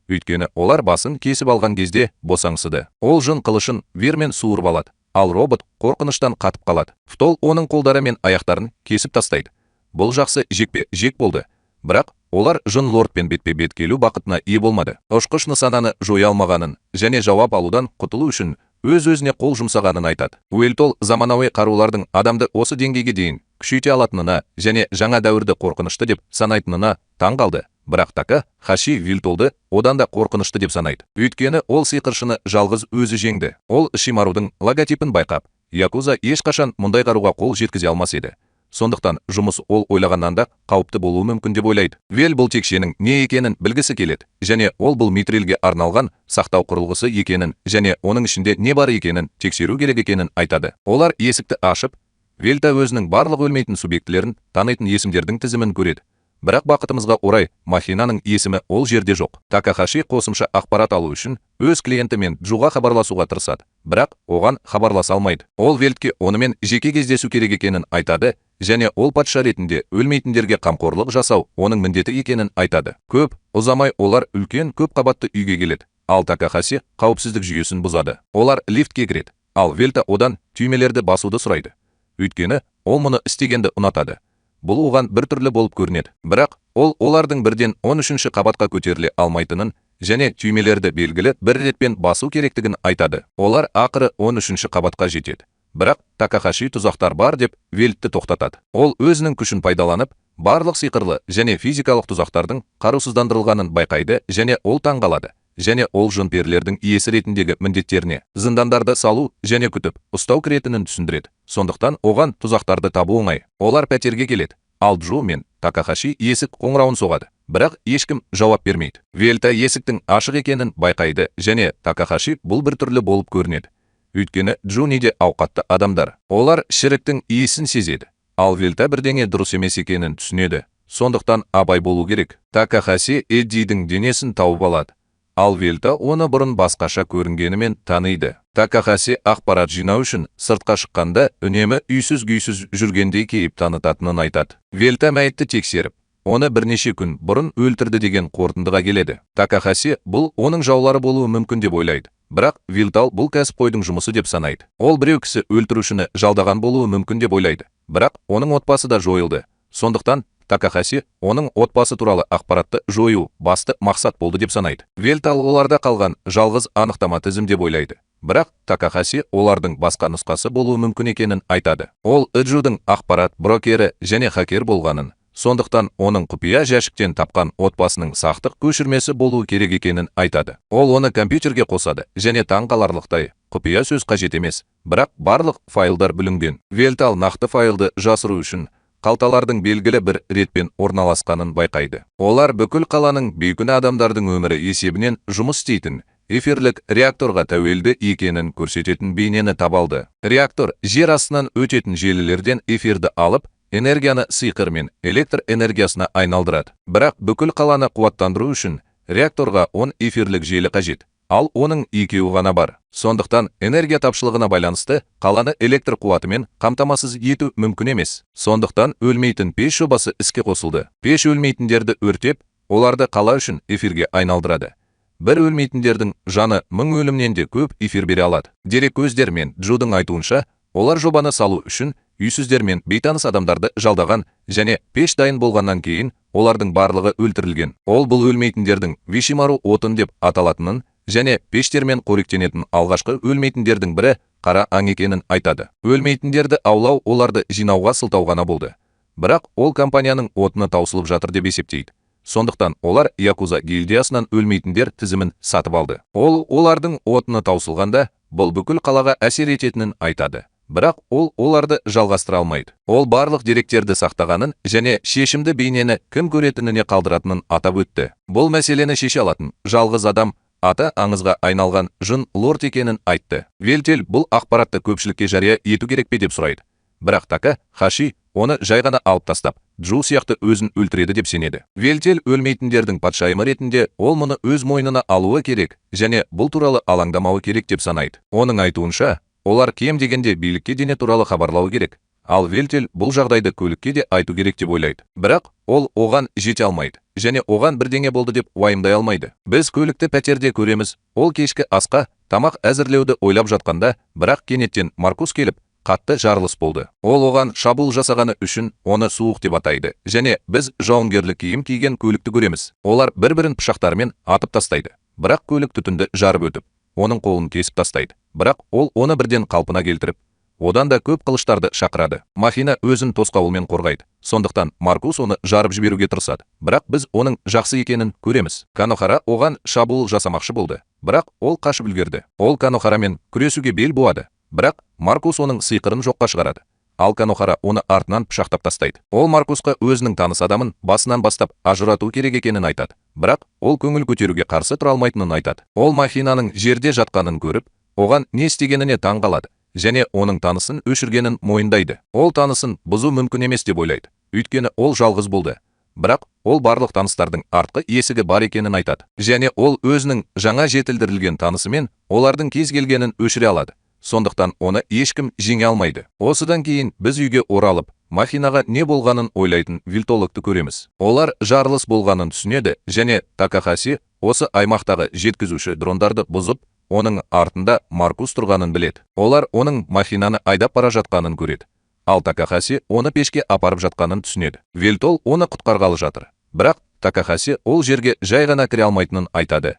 Өйткені олар басын кесіп алған кезде босаңсыды. Ол жын қылышын вермен суырып алады, ал робот қорқыныштан қатып қалады. Втол оның қолдары мен аяқтарын кесіп тастайды. Бұл жақсы жекпе-жек болды. Бірақ олар жын лордпен бетпе-бет келу бақытына ие болмады. Ұшқыш нысананы жоя алмағанын және жауап алудан құтылу үшін өз-өзіне қол жұмсағанын айтады. Уэльтол заманауи қарулардың адамды осы деңгейге дейін күшейте алатынына және жаңа дәуірді қорқынышты деп санайтынына таң қалды. Бірақ Такахаши Вильтолды одан да қорқынышты деп санайды. Өйткені ол сиқыршыны жалғыз өзі жеңді. Ол Шимарудың логотипін байқап, якуза ешқашан мұндай қаруға қол жеткізе алмас еді. Сондықтан жұмыс ол ойлағаннан да қауіпті болуы мүмкін деп ойлайды. Вел бұл текшенің не екенін білгісі келеді және ол бұл митрилге арналған сақтау құрылғысы екенін және оның ішінде не бар екенін тексеру керек екенін айтады. Олар есікті ашып, Вельта өзінің барлық өлмейтін субъектілерін танитын есімдердің тізімін көреді. Бірақ бақытымызға орай Махинаның есімі ол жерде жоқ. Такахаши қосымша ақпарат алу үшін өз клиенті мен Джуға хабарласуға тырысады, бірақ оған хабарласа алмайды. Ол Велтке онымен жеке кездесу керек екенін айтады және ол патша ретінде өлмейтіндерге қамқорлық жасау оның міндеті екенін айтады. Көп ұзамай олар үлкен көп қабатты үйге келеді. Ал Такахаси қауіпсіздік жүйесін бұзады. Олар лифтке кіреді, ал Вельта одан түймелерді басуды сұрайды. Өйткені ол мұны істегенді ұнатады. Бұл оған біртүрлі болып көрінеді. Бірақ ол олардың бірден 13-ші қабатқа көтеріле алмайтынын және түймелерді белгілі бір ретпен басу керектігін айтады. Олар ақыры 13-ші қабатқа жетеді. Бірақ Такахаши тұзақтар бар деп Велтті тоқтатады. Ол өзінің күшін пайдаланып, барлық сиқырлы және физикалық тұзақтардың қарусыздандырылғанын байқайды және ол таң қалады. Және ол жын-перілердің иесі ретіндегі міндеттеріне зындандарды салу және күтіп ұстау кіретінін түсіндіреді. Сондықтан оған тұзақтарды табу оңай. Олар пәтерге келеді. Ал Джо мен Такахаши есік қоңырауын соғады, бірақ ешкім жауап бермейді. Вельта есіктің ашық екенін байқайды және Такахаши бұл біртүрлі болып көрінеді. Өйткені Джуниде ауқатты адамдар. Олар шіріктің иісін сезеді. Ал Вельта бірдеңе дұрыс емес екенін түсінеді. Сондықтан абай болу керек. Такахаси Эддидің денесін тауып алады. Ал Вельта оны бұрын басқаша көрінгенімен таниды. Такахаси ақпарат жинау үшін сыртқа шыққанда үнемі үйсіз-күйсіз жүргендей кейіп танытатынын айтады. Вельта мәйітті тексеріп, оны бірнеше күн бұрын өлтірді деген қорытындыға келеді. Такахаси бұл оның жаулары болуы мүмкін деп ойлайды. Бірақ Вилтал бұл кәсіпқойдың жұмысы деп санайды. Ол біреу кісі өлтірушіні жалдаған болуы мүмкін деп ойлайды. Бірақ оның отбасы да жойылды. Сондықтан Такахаси оның отбасы туралы ақпаратты жою басты мақсат болды деп санайды. Вельтал оларда қалған жалғыз анықтама тізім деп ойлайды. Бірақ Такахаси олардың басқа нұсқасы болуы мүмкін екенін айтады. Ол Эджудың ақпарат брокері және хакер болғанын, сондықтан оның құпия жәшіктен тапқан отбасының сақтық көшірмесі болуы керек екенін айтады. Ол оны компьютерге қосады және таң қаларлықтай құпия сөз қажет емес, бірақ барлық файлдар бүлінген. Вельтал нақты файлды жасыру үшін қалталардың белгілі бір ретпен орналасқанын байқайды. Олар бүкіл қаланың бейкүнә адамдардың өмірі есебінен жұмыс істейтін эфирлік реакторға тәуелді екенін көрсететін бейнені таба алды. Реактор жер астынан өтетін желілерден эфирді алып, энергияны сиқыр мен электр энергиясына айналдырады. Бірақ бүкіл қаланы қуаттандыру үшін реакторға 10 эфирлік желі қажет, ал оның екеуі ғана бар. Сондықтан энергия тапшылығына байланысты қаланы электр қуатымен қамтамасыз ету мүмкін емес. Сондықтан өлмейтін пеш жобасы іске қосылды. Пеш өлмейтіндерді өртеп, оларды қала үшін эфирге айналдырады. Бір өлмейтіндердің жаны 1000 өлімнен де көп эфир бере алады. Дереккөздер мен Джудың айтуынша, олар жобаны салу үшін үйсіздер мен бейтаныс адамдарды жалдаған және пеш дайын болғаннан кейін олардың барлығы өлтірілген. Ол бұл өлмейтіндердің Вишимару отын деп аталатынын және пештермен қоректенетін алғашқы өлмейтіндердің бірі қара аң екенін айтады. Өлмейтіндерді аулау оларды жинауға сылтау ғана болды. Бірақ ол компанияның отыны таусылып жатыр деп есептейді. Сондықтан олар Якуза гильдиясынан өлмейтіндер тізімін сатып алды. Ол олардың отыны таусылғанда бұл бүкіл қалаға әсер ететінін айтады. Бірақ ол оларды жалғастыра алмайды. Ол барлық деректерді сақтағанын және шешімді бейнені кім көретініне қалдыратынын атап өтті. Бұл мәселені шеше алатын жалғыз адам аты аңызға айналған Жын Лорд екенін айтты. Вельтель бұл ақпаратты көпшілікке жария ету керек пе деп сұрайды. Бірақ Такахаши оны жай ғана алып тастап, Джу сияқты өзін өлтіреді деп сенеді. Вельтель өлмейтіндердің патшайымы ретінде ол мұны өз мойнына алуы керек және бұл туралы алаңдамауы керек деп санайды. Оның айтуынша, олар кем дегенде билікке дене туралы хабарлауы керек. Ал Вельтель бұл жағдайды көлікке де айту керек деп ойлайды. Бірақ ол оған жете алмайды және оған бірдеңе болды деп уайымдай алмайды. Біз көлікті пәтерде көреміз. Ол кешкі асқа тамақ әзірлеуді ойлап жатқанда, бірақ кенеттен Маркус келіп, қатты жарылыс болды. Ол оған шабуыл жасағаны үшін оны суық деп атайды. Және біз жауынгерлік киім киген көлікті көреміз. Олар бір-бірін пышақтарымен атып тастайды. Бірақ көлік түтінді жарып өтіп, оның қолын кесіп тастайды. Бірақ ол оны бірден қалпына келтіріп, одан да көп қылыштарды шақырады. Махина өзін тосқауылмен қорғайды. Сондықтан Маркус оны жарып жіберуге тырысады. Бірақ біз оның жақсы екенін көреміз. Канохара оған шабуыл жасамақшы болды. Бірақ ол қашып үлгерді. Ол Канохарамен күресуге бел буады. Бірақ Маркус оның сиқырын жоққа шығарады. Ал Канохара оны артынан пышақтап тастайды. Ол Маркусқа өзінің таныс адамын басынан бастап ажырату керек екенін айтады. Бірақ ол көңіл көтеруге қарсы тұра алмайтынын айтады. Ол Махинаның жерде жатқанын көріп, оған не істегеніне таң қалады және оның танысын өшіргенін мойындайды. Ол танысын бұзу мүмкін емес деп ойлайды. Өйткені ол жалғыз болды. Бірақ ол барлық таныстардың артқы есігі бар екенін айтады. Және ол өзінің жаңа жетілдірілген танысымен олардың кез келгенін өшіре алады. Сондықтан оны ешкім жеңе алмайды. Осыдан кейін біз үйге оралып, Махинаға не болғанын ойлайтын вильтологты көреміз. Олар жарылыс болғанын түсінеді және Такахаси осы аймақтағы жеткізуші дрондарды бұзып, оның артында Маркус тұрғанын біледі. Олар оның Махинаны айдап бара жатқанын көреді. Ал Такахаси оны пешке апарып жатқанын түсінеді. Вельтол оны құтқарғалы жатыр. Бірақ Такахаси ол жерге жай ғана кіре алмайтынын айтады.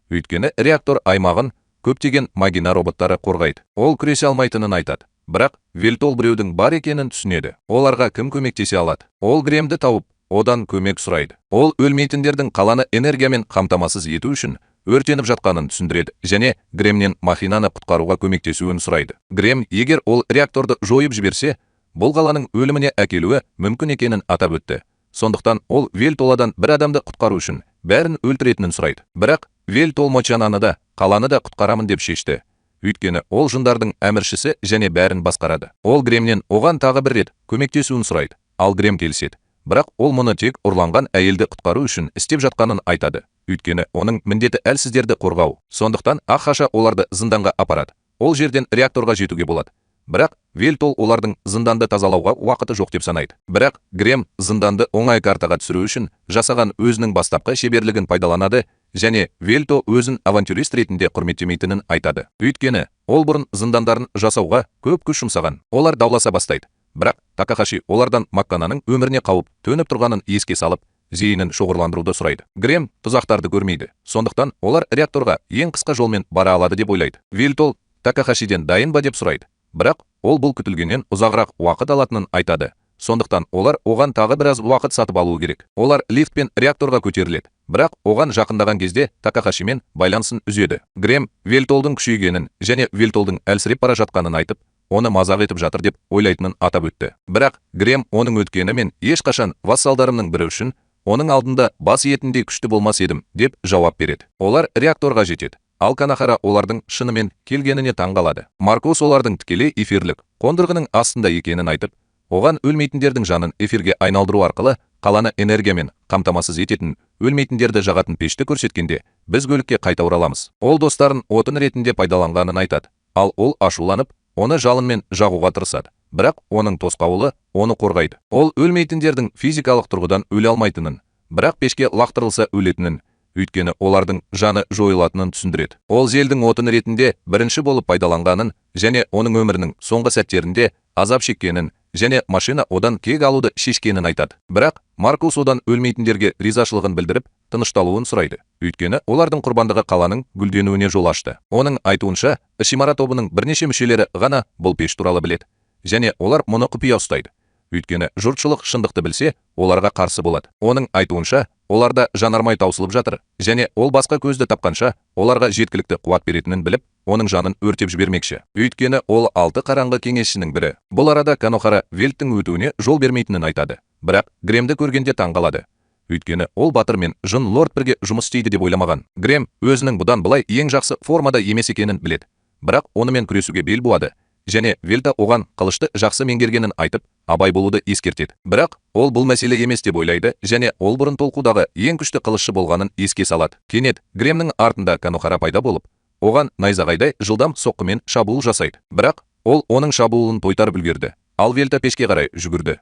Өйткені реактор аймағын көптеген Магина роботтары қорғайды. Ол күресе алмайтынын айтады. Бірақ Вельтол біреудің бар екенін түсінеді. Оларға кім көмектесе алады? Ол Гремді тауып, одан көмек сұрайды. Ол өлмейтіндердің қаланы энергиямен қамтамасыз ету үшін өртеніп жатқанын түсіндіреді және Гремнен Махинаны құтқаруға көмектесуін сұрайды. Грем егер ол реакторды жойып жіберсе, бұл қаланың өліміне әкелуі мүмкін екенін атап өтті. Сондықтан ол Вельтоладан бір адамды құтқару үшін бәрін өлтіретінін сұрайды. Бірақ Вельтол Мочананы да, қаланы да құтқарамын деп шешті. Өйткені ол жындардың әміршісі және бәрін басқарады. Ол Гремнен оған тағы бір рет көмектесуін сұрайды. Ал Грем келіседі. Бірақ ол мұны тек ұрланған әйелді құтқару үшін істеп жатқанын айтады. Өйткені оның міндеті әлсіздерді қорғау. Сондықтан Ахаша оларды зынданға апарады. Ол жерден реакторға жетуге болады. Бірақ Вельтол олардың зынданды тазалауға уақыты жоқ деп санайды. Бірақ Грем зынданды оңай картаға түсіру үшін жасаған өзінің бастапқы шеберлігін пайдаланады және Вельто өзін авантюрист ретінде құрметтемейтінін айтады. Өйткені ол бұрын зындандарын жасауға көп күш жұмсаған. Олар дауласа бастайды. Бірақ Такахаши олардан Маккананың өміріне қауіп төніп тұрғанын еске салып, зейінін шоғырландыруды сұрайды. Грем тұзақтарды көрмейді. Сондықтан олар реакторға ең қысқа жолмен бара алады деп ойлайды. Вельтол Такахашиден дайын ба деп сұрайды. Бірақ ол бұл күтілгеннен ұзағырақ уақыт алатынын айтады. Сондықтан олар оған тағы біраз уақыт сатып алуы керек. Олар лифтпен реакторға көтеріледі. Бірақ оған жақындаған кезде Такахашимен байланысын үзеді. Грем Вельтолдың күшейгенін және Вельтолдың әлсіреп бара жатқанын айтып, оны мазақ етіп жатыр деп ойлайтынын атап өтті. Бірақ Грем оның өткені мен ешқашан вассалдарымның бірі үшін оның алдында бас иетіндей күшті болмас едім деп жауап береді. Олар реакторға жетеді. Ал Канахара олардың шынымен келгеніне таң қалады. Маркус олардың тікелей эфирлік қондырғының астында екенін айтып, оған өлмейтіндердің жанын эфирге айналдыру арқылы қаланы энергиямен қамтамасыз ететін өлмейтіндерді жағатын пешті көрсеткенде, біз көлікке қайта ораламыз. Ол достарын отын ретінде пайдаланғанын айтады, ал ол ашуланып, оны жалынмен жағуға тырысады. Бірақ оның тосқауылы оны қорғайды. Ол өлмейтіндердің физикалық тұрғыдан өле алмайтынын, бірақ пешке лақтырылса өлетінін, өйткені олардың жаны жойылатынын түсіндіреді. Ол желдің отын ретінде бірінші болып пайдаланғанын және оның өмірінің соңғы сәттерінде азап шеккенін және машина одан кек алуды шешкенін айтады. Бірақ Маркус одан өлмейтіндерге ризашылығын білдіріп, тынышталуын сұрайды. Өйткені олардың құрбандығы қаланың гүлденуіне жол ашты. Оның айтуынша, Ишимара тобының бірнеше мүшелері ғана бұл пеш туралы біледі. Және олар мұны құпия ұстайды. Өйткені жұртшылық шындықты білсе, оларға қарсы болады. Оның айтуынша, оларда жанармай таусылып жатыр, және ол басқа көзді тапқанша оларға жеткілікті қуат беретінін біліп, оның жанын өртеп жібермекші. Өйткені ол 6 қараңғы кеңесшінің бірі. Бұл арада Канохара Вельттің өтуіне жол бермейтінін айтады. Бірақ Гремді көргенде таң қалады. Өйткені ол батыр мен Жын Лорд бірге жұмыс істейді деп ойламаған. Грем өзінің бұдан былай ең жақсы формада емес екенін біледі. Бірақ онымен күресуге бел буады. Және Вельта оған қылышты жақсы меңгергенін айтып, абай болуды ескертеді. Бірақ ол бұл мәселе емес деп ойлайды, және ол бұрын толқудағы ең күшті қылышшы болғанын еске салады. Кенет Гремнің артында Канохара пайда болып, оған найзағайдай жылдам соққымен шабуыл жасайды. Бірақ ол оның шабуылын тойтарып үлгерді. Ал Вельта пешке қарай жүгірді.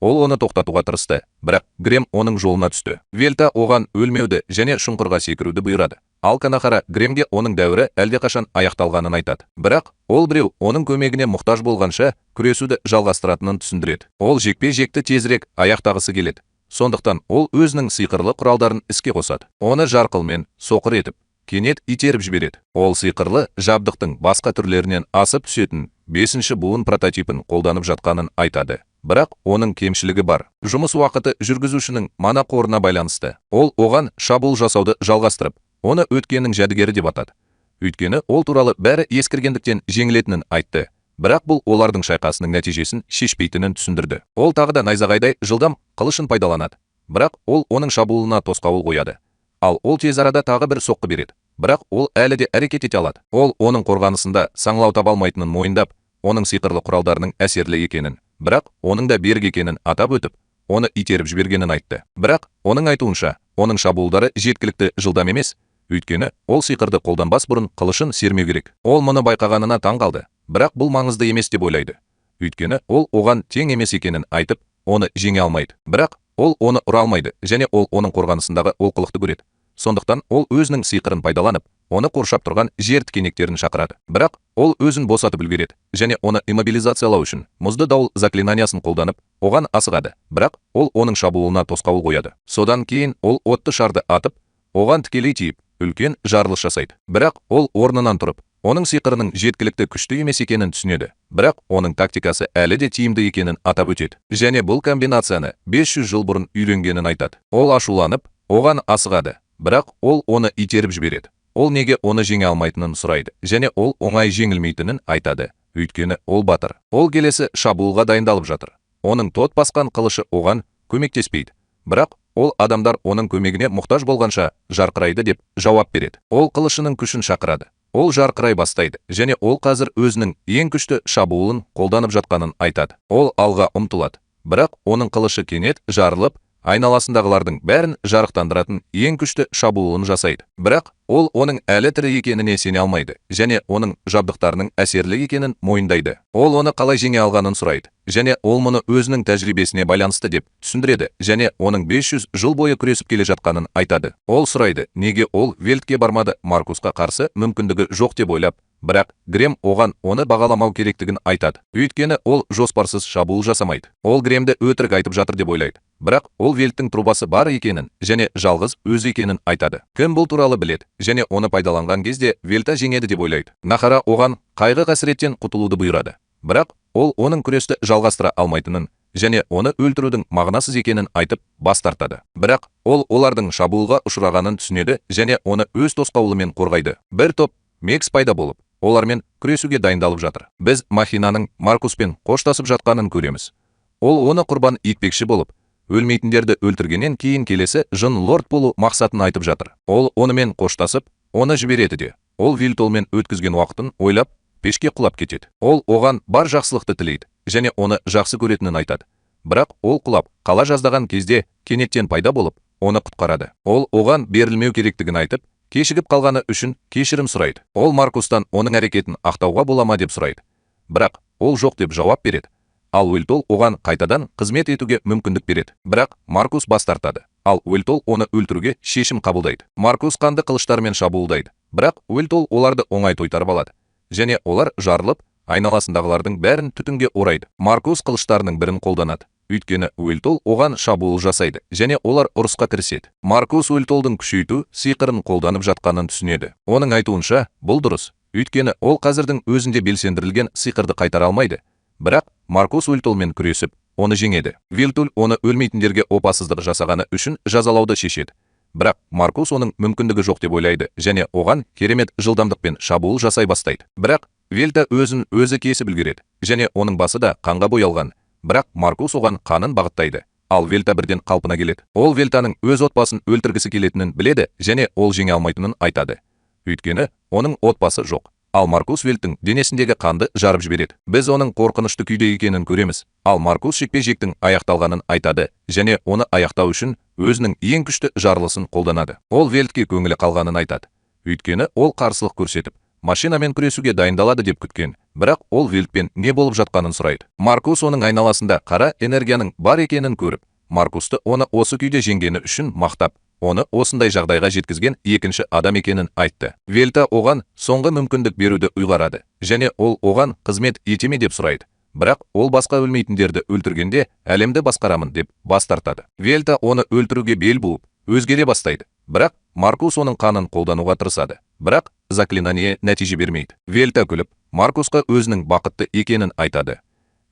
Ол оны тоқтатуға тырысты, бірақ Грем оның жолына түсті. Вельта оған өлмеуді және шұңқырға секіруді бұйырады. Ал Канахара Гремге оның дәуірі әлдеқашан аяқталғанын айтады. Бірақ ол біреу оның көмегіне мұқтаж болғанша күресуді жалғастыратынын түсіндіреді. Ол жекпе-жекті тезірек аяқтағысы келеді. Сондықтан ол өзінің сиқырлы құралдарын іске қосады. Оны жарқылмен соқыр етіп, кенет итеріп жібереді. Ол сиқырлы жабдықтың басқа түрлерінен асып түсетін 5-ші буын прототипін қолданып жатқанын айтады. Бірақ оның кемшілігі бар. Жұмыс уақыты жүргізушінің мана қорына байланысты. Ол оған шабуыл жасауды жалғастырып, оны өткеннің жәдігері деп атады. Өйткені ол туралы бәрі ескіргендіктен жеңілетінін айтты. Бірақ бұл олардың шайқасының нәтижесін шешпейтінін түсіндірді. Ол тағы да найзағайдай жылдам қылышын пайдаланады. Бірақ ол оның шабуылына тосқауыл қояды. Ал ол тез арада тағы бір соққы береді. Бірақ ол әлі де әрекет ете алады. Ол оның қорғанысында саңлау таба алмайтынын мойындап, оның сиқырлы құралдарының әсерлі екенін, бірақ оның да берік екенін атап өтіп, оны итеріп жібергенін айтты. Бірақ оның айтуынша, оның шабуылдары жеткілікті жылдам емес, өйткені ол сиқырды қолданбас бұрын қылышын сермеу керек. Ол мұны байқағанына таң қалды, бірақ бұл маңызды емес деп ойлайды. Өйткені ол оған тең емес екенін айтып, оны жеңе алмайды. Бірақ ол оны ұра алмайды және ол оның қорғанысындағы олқылықты көреді. Сондықтан ол өзінің сиқырын пайдаланып, оны қоршап тұрған жер тікенектерін шақырады. Бірақ ол өзін босатып үлгереді және оны иммобилизациялау үшін мұзды дауыл заклинаниясын қолданып, оған асығады. Бірақ ол оның шабуылына тосқауыл қояды. Содан кейін ол отты шарды атып, оған тікелей тиіп, үлкен жарылыс жасайды. Бірақ ол орнынан тұрып, оның сиқырының жеткілікті күшті емес екенін түсінеді. Бірақ оның тактикасы әлі де тиімді екенін атап өтеді. Және бұл комбинацияны 500 жыл бұрын үйренгенін айтады. Ол ашуланып, оған асығады. Бірақ ол оны итеріп жібереді. Ол неге оны жеңе алмайтынын сұрайды және ол оңай жеңілмейтінін айтады. Өйткені ол батыр. Ол келесі шабуылға дайындалып жатыр. Оның тот басқан қылышы оған көмектеспейді. Бірақ ол адамдар оның көмегіне мұқтаж болғанша жарқырайды деп жауап береді. Ол қылышының күшін шақырады. Ол жарқырай бастайды және ол қазір өзінің ең күшті шабуылын қолданып жатқанын айтады. Ол алға ұмтылады. Бірақ оның қылышы кенет жарылып, айналасындағылардың бәрін жарықтандыратын ең күшті шабуылын жасайды. Бірақ ол оның әлі тірі екеніне сене алмайды және оның жабдықтарының әсерлі екенін мойындайды. Ол оны қалай жеңе алғанын сұрайды және ол мұны өзінің тәжірибесіне байланысты деп түсіндіреді және оның 500 жыл бойы күресіп келе жатқанын айтады. Ол сұрайды, неге ол Вельтке бармады, Маркусқа қарсы мүмкіндігі жоқ деп ойлап, бірақ Грем оған оны бағаламау керектігін айтады. Өйткені ол жоспарсыз шабуыл жасамайды. Ол Гремді өтірік айтып жатыр деп ойлайды. Бірақ ол Вельттің трубасы бар екенін және жалғыз өзі екенін айтады. Кім бұл туралы біледі және оны пайдаланған кезде Вельта жеңеді деп ойлайды. Нахара оған қайғы-қасіреттен құтылуды бұйырады. Бірақ ол оның күресті жалғастыра алмайтынын және оны өлтірудің мағынасыз екенін айтып бас тартады. Бірақ ол олардың шабуылға ұшырағанын түсінеді және оны өз тосқауылымен қорғайды. Бір топ мекс пайда болып, олармен күресуге дайындалып жатыр. Біз Махинаның Маркуспен қоштасып жатқанын көреміз. Ол оны құрбан етпекші болып, өлмейтіндерді өлтіргеннен кейін келесі жын лорд болу мақсатын айтып жатыр. Ол онымен қоштасып, оны жібереді де, ол Вильтолмен өткізген уақытын ойлап, пешке құлап кетеді. Ол оған бар жақсылықты тілейді және оны жақсы көретінін айтады. Бірақ ол құлап, қала жаздаған кезде кенеттен пайда болып, оны құтқарады. Ол оған берілмеу керектігін айтып, кешігіп қалғаны үшін кешірім сұрайды. Ол Маркустан оның әрекетін ақтауға бола ма деп сұрайды. Бірақ ол жоқ деп жауап береді. Ал Уэльтол оған қайтадан қызмет етуге мүмкіндік береді. Бірақ Маркус бас тартады. Ал Уэльтол оны өлтіруге шешім қабылдайды. Маркус қанды қылыштармен шабуылдайды. Бірақ Уэльтол оларды оңай тойтарып алады. Және олар жарылып, айналасындағылардың бәрін түтінге орайды. Маркус қылыштарының бірін қолданады. Өйткені Уэльтол оған шабуыл жасайды және олар ұрысқа кіріседі. Маркус Уэльтолдың күшейту сиқырын қолданып жатқанын түсінеді. Оның айтуынша, бұл дұрыс. Өйткені ол қазірдің өзінде белсендірілген сиқырды қайтара алмайды. Бірақ Маркус Уэльтолмен күресіп, оны жеңеді. Вильтул оны өлмейтіндерге опасыздық жасағаны үшін жазалауды шешеді. Бірақ Маркус оның мүмкіндігі жоқ деп ойлайды және оған керемет жылдамдықпен шабуыл жасай бастайды. Бірақ Вельта өзін өзі кесіп үлгереді және оның басы да қанға боялған. Бірақ Маркус оған қанын бағыттайды. Ал Вельта бірден қалпына келеді. Ол Вельтаның өз отбасын өлтіргісі келетінін біледі және ол жеңе алмайтынын айтады. Өйткені оның отбасы жоқ. Ал Маркус Вельттің денесіндегі қанды жарып жібереді. Біз оның қорқынышты күйде екенін көреміз. Ал Маркус жекпе-жектің аяқталғанын айтады және оны аяқтау үшін өзінің ең күшті жарылысын қолданады. Ол Вельтке көңілі қалғанын айтады. Өйткені ол қарсылық көрсетіп, машинамен күресуге дайындалады деп күткен. Бірақ ол Вельтпен не болып жатқанын сұрайды. Маркус оның айналасында қара энергияның бар екенін көріп, Маркусты оны осы күйде жеңгені үшін мақтап, оны осындай жағдайға жеткізген екінші адам екенін айтты. Вельта оған соңғы мүмкіндік беруді ұйғарады және ол оған қызмет ете ме деп сұрайды. Бірақ ол басқа өлмейтіндерді өлтіргенде әлемді басқарамын деп бас тартады. Вельта оны өлтіруге бел буып, өзгере бастайды. Бірақ Маркус оның қанын қолдануға тырысады. Бірақ заклинание нәтиже бермейді. Вельта күліп, Маркусқа өзінің бақытты екенін айтады.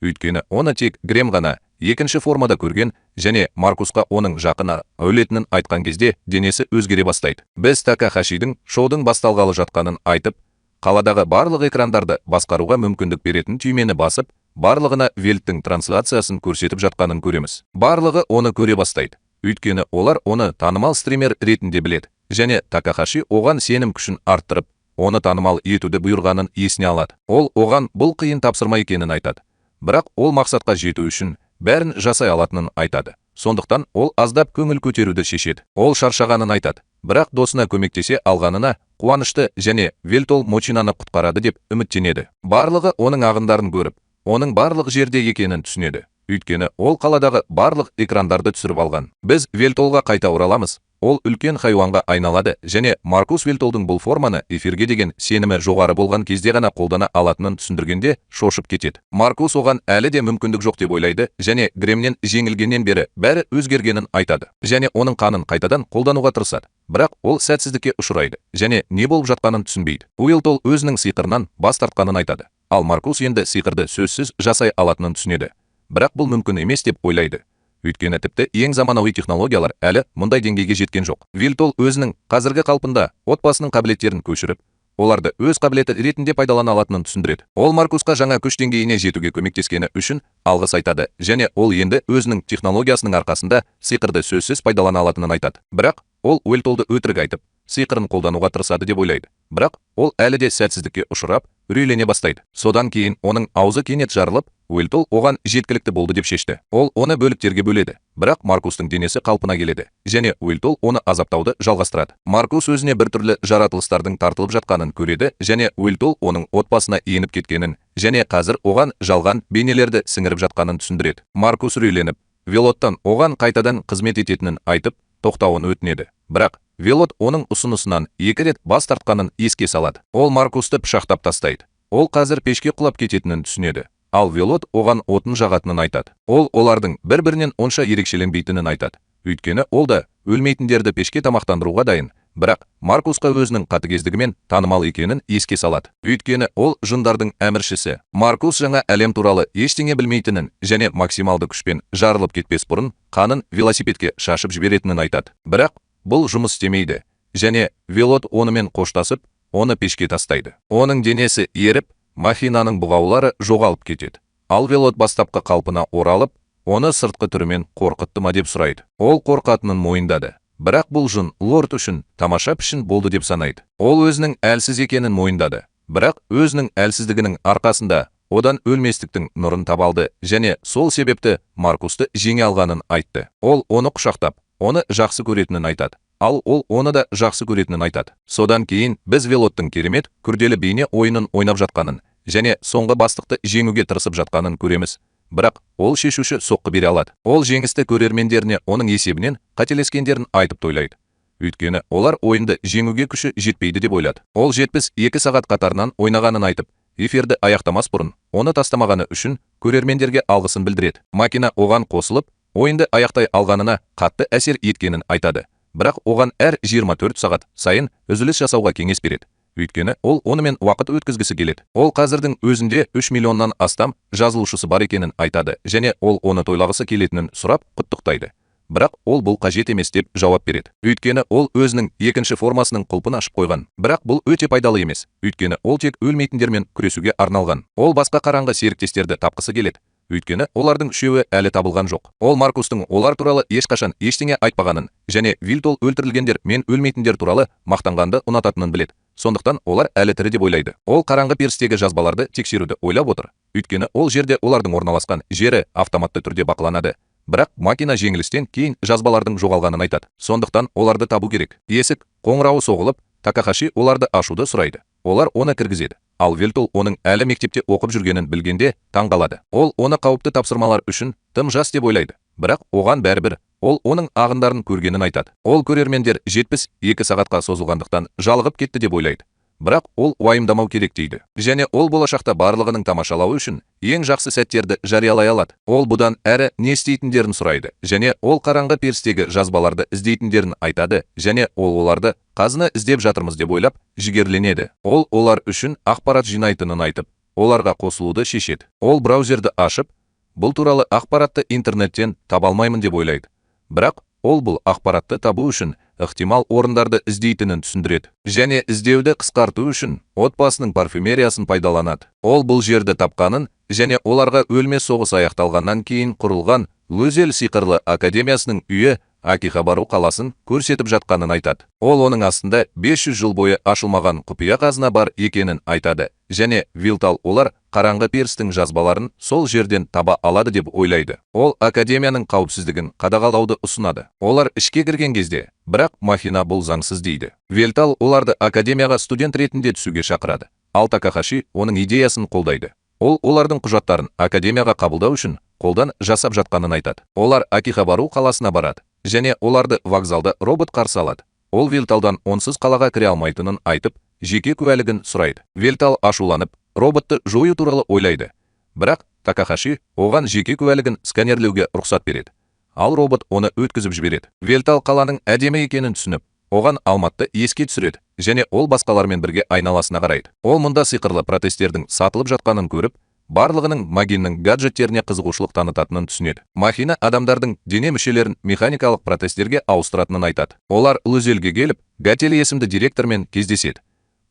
Өйткені оны тек Грем ғана екінші формада көрген және Маркусқа оның жақын өлетінін айтқан кезде денесі өзгере бастайды. Біз Такахашидің шоудың басталғалы жатқанын айтып, қаладағы барлық экрандарды басқаруға мүмкіндік беретін түймені басып, барлығына Вельттің трансляциясын көрсетіп жатқанын көреміз. Барлығы оны көре бастайды. Өйткені олар оны танымал стример ретінде біледі және Такахаши оған сенім күшін арттырып, оны танымал етуді бұйырғанын есіне алады. Ол оған бұл қиын тапсырма екенін айтады. Бірақ ол мақсатқа жету үшін бәрін жасай алатынын айтады. Сондықтан ол аздап көңіл көтеруді шешеді. Ол шаршағанын айтады. Бірақ досына көмектесе алғанына қуанышты және Вельтол Мочинаны құтқарады деп үміттенеді. Барлығы оның ағындарын көріп, оның барлық жерде екенін түсінеді. Өйткені ол қаладағы барлық экрандарды түсіріп алған. Біз Вельтолға қайта ораламыз. Ол үлкен хайуанға айналады және Маркус Вельтолдың бұл форманы эфирге деген сенімі жоғары болған кезде ғана қолдана алатынын түсіндіргенде шошып кетеді. Маркус оған әлі де мүмкіндік жоқ деп ойлайды және Гремнен жеңілгеннен бері бәрі өзгергенін айтады. Және оның қанын қайтадан қолдануға тырысады. Бірақ ол сәтсіздікке ұшырайды және не болып жатқанын түсінбейді. Уилтол өзінің сиқырынан бас тартқанын айтады. Ал Маркус енді сиқырды сөзсіз жасай алатынын түсінеді. Бірақ бұл мүмкін емес деп ойлайды. Өйткені тіпті ең заманауи технологиялар әлі мұндай деңгейге жеткен жоқ. Вильтол өзінің қазіргі қалпында отбасының қабілеттерін көшіріп, оларды өз қабілеті ретінде пайдалана алатынын түсіндіреді. Ол Маркусқа жаңа күш деңгейіне жетуге көмектескені үшін алғыс айтады және ол енді өзінің технологиясының арқасында сиқырды сөзсіз пайдалана алатынын айтады. Бірақ ол Уэльтолды өтірік айтып, сиқырын қолдануға тырысады деп ойлайды. Бірақ ол әлі де сәтсіздікке ұшырап, үрейлене бастайды. Содан кейін оның аузы кенет жарылып, Уэльтол оған жеткілікті болды деп шешті. Ол оны бөліктерге бөледі. Бірақ Маркустың денесі қалпына келеді және Уэльтол оны азаптауды жалғастырады. Маркус өзіне біртүрлі жаратылыстардың тартылып жатқанын көреді және Уэльтол оның отбасына еніп кеткенін және қазір оған жалған бейнелерді сіңіріп жатқанын түсіндіреді. Маркус үрейленіп, Велоттан оған қайтадан қызмет ететінін айтып, тоқтауын өтінеді. Бірақ Велот оның ұсынысынан екі рет бас тартқанын еске салады. Ол Маркусты пышақтап тастайды. Ол қазір пешке құлап кететінін түсінеді. Ал Велот оған отын жағатынын айтады. Ол олардың бір-бірінен онша ерекшеленбейтінін айтады. Өйткені ол да өлмейтіндерді пешке тамақтандыруға дайын. Бірақ Маркусқа өзінің қатыгездігімен танымал екенін еске салады. Өйткені ол жындардың әміршісі. Маркус жаңа әлем туралы ештеңе білмейтінін және максималды күшпен жарылып кетпес бұрын қанын велосипедке шашып жіберетінін айтады. Бірақ бұл жұмыс істемейді және Велот онымен қоштасып, оны пешке тастайды. Оның денесі еріп, Махинаның бұғаулары жоғалып кетеді. Ал Велот бастапқы қалпына оралып, оны сыртқы түрімен қорқытты ма деп сұрайды. Ол қорқатынын мойындады. Бірақ бұл жын лорд үшін тамаша пішін болды деп санайды. Ол өзінің әлсіз екенін мойындады. Бірақ өзінің әлсіздігінің арқасында одан өлместіктің нұрын таба алды және сол себепті Маркусты жеңе алғанын айтты. Ол оны құшақтап, оны жақсы көретінін айтады. Ал ол оны да жақсы көретінін айтады. Содан кейін біз Велоттың керемет, күрделі бейне ойынын ойнап жатқанын және соңғы бастықты жеңуге тырысып жатқанын көреміз. Бірақ ол шешуші соққы бере алады. Ол жеңісті көрермендеріне оның есебінен қателескендерін айтып тойлайды. Өйткені олар ойынды жеңуге күші жетпейді деп ойлады. Ол 72 сағат қатарынан ойнағанын айтып, эфирді аяқтамас бұрын оны тастамағаны үшін көрермендерге алғысын білдіреді. Макина оған қосылып, ойынды аяқтай алғанына қатты әсер еткенін айтады. Бірақ оған әр 24 сағат сайын үзіліс жасауға кеңес береді. Өйткені ол онымен уақыт өткізгісі келеді. Ол қазірдің өзінде 3 миллионнан астам жазылушысы бар екенін айтады және ол оны тойлағысы келетінін сұрап құттықтайды. Бірақ ол бұл қажет емес деп жауап береді. Өйткені ол өзінің екінші формасының құлпын ашып қойған. Бірақ бұл өте пайдалы емес. Өйткені ол тек өлмейтіндермен күресуге арналған. Ол басқа қараңғы серіктестерді тапқысы келеді. Өйткені олардың үшеуі әлі табылған жоқ. Ол Маркустың олар туралы ешқашан ештеңе айтпағанын және Вильтол өлтірілгендер мен өлмейтіндер туралы мақтанғанды ұнататынын біледі. Сондықтан олар әлі тірі деп ойлайды. Ол қараңғы перістегі жазбаларды тексеруді ойлап отыр. Өйткені ол жерде олардың орналасқан жері автоматты түрде бақыланады. Бірақ Макина жеңілістен кейін жазбалардың жоғалғанын айтады. Сондықтан оларды табу керек. Есік қоңырауы соғылып, Такахаши оларды ашуды сұрайды. Олар оны кіргізеді. Ал Вельтол оның әлі мектепте оқып жүргенін білгенде таң қалады. Ол оны қауіпті тапсырмалар үшін тым жас деп ойлайды. Бірақ оған бәрібір, ол оның ағындарын көргенін айтады. Ол көрермендер 72 сағатқа созылғандықтан жалығып кетті деп ойлайды. Бірақ ол уайымдамау керек дейді. Және ол болашақта барлығының тамашалауы үшін ең жақсы сәттерді жариялай алады. Ол бұдан әрі не істейтіндерін сұрайды. Және ол қараңғы перістегі жазбаларды іздейтіндерін айтады. Және ол оларды қазына іздеп жатырмыз деп ойлап, жігерленеді. Ол олар үшін ақпарат жинайтынын айтып, оларға қосылуды шешеді. Ол браузерді ашып, бұл туралы ақпаратты интернеттен таба алмаймын деп ойлайды. Бірақ ол бұл ақпаратты табу үшін ықтимал орындарды іздейтінін түсіндіреді. Және іздеуді қысқарту үшін отбасының парфюмериясын пайдаланады. Ол бұл жерді тапқанын және оларға өлме соғыс аяқталғаннан кейін құрылған Лузель сиқырлы академиясының үйі Акихабару қаласын көрсетіп жатқанын айтады. Ол оның астында 500 жыл бойы ашылмаған құпия қазына бар екенін айтады. Және Вилтал олар қараңғы перістің жазбаларын сол жерден таба алады деп ойлайды. Ол академияның қауіпсіздігін қадағалауды ұсынады. Олар ішке кірген кезде, бірақ Махина бұл заңсыз дейді. Вельтал оларды академияға студент ретінде түсуге шақырады. Ал Такахаши оның идеясын қолдайды. Ол олардың құжаттарын академияға қабылдау үшін қолдан жасап жатқанын айтады. Олар Акихабару қаласына барады және оларды вокзалда робот қарсы алады. Ол Вилталдан онсыз қалаға кіре алмайтынын айтып, жеке куәлігін сұрайды. Вилтал ашуланып, роботты жою туралы ойлайды. Бірақ Такахаши оған жеке куәлігін сканерлеуге рұқсат береді. Ал робот оны өткізіп жібереді. Вилтал қаланың әдемі екенін түсініп, оған Алматты еске түсіреді және ол басқалармен бірге айналасына қарайды. Ол мұнда сиқырлы протестердің сатылып жатқанын көріп, барлығының Магиннің гаджеттеріне қызығушылық танытатынын түсінеді. Махина адамдардың дене мүшелерін механикалық протестерге ауыстыратынын айтады. Олар Лузельге келіп, Гатель есімді директормен кездеседі.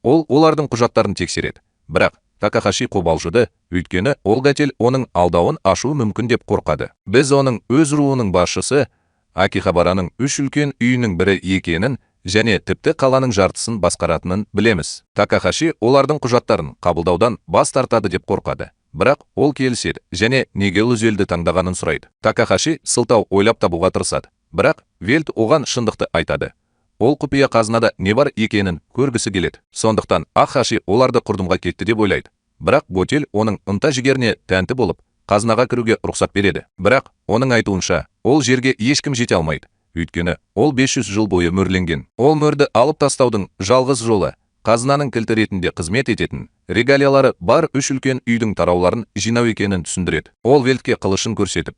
Ол олардың құжаттарын тексереді. Бірақ Такахаши қобалжыды, өйткені ол Гатель оның алдауын ашуы мүмкін деп қорқады. Біз оның өз руының басшысы Акихабараның үш үлкен үйінің бірі екенін және тіпті қаланың жартысын басқаратынын білеміз. Такахаши олардың құжаттарын қабылдаудан бас тартады деп қорқады. Бірақ ол келіседі және неге Лузельді таңдағанын сұрайды. Такахаши сылтау ойлап табуға тырысады. Бірақ Вельт оған шындықты айтады. Ол құпия қазынада не бар екенін көргісі келеді. Сондықтан Ахаши оларды құрдымға кетті деп ойлайды. Бірақ Готель оның ынта жігеріне тәнті болып, қазынаға кіруге рұқсат береді. Бірақ оның айтуынша, ол жерге ешкім жете алмайды. Өйткені ол 500 жыл бойы мөрленген. Ол мөрді алып тастаудың жалғыз жолы қазынаның кілті ретінде қызмет ететін регалиялары бар үш үлкен үйдің тарауларын жинау екенін түсіндіреді. Ол Вельтке қылышын көрсетіп,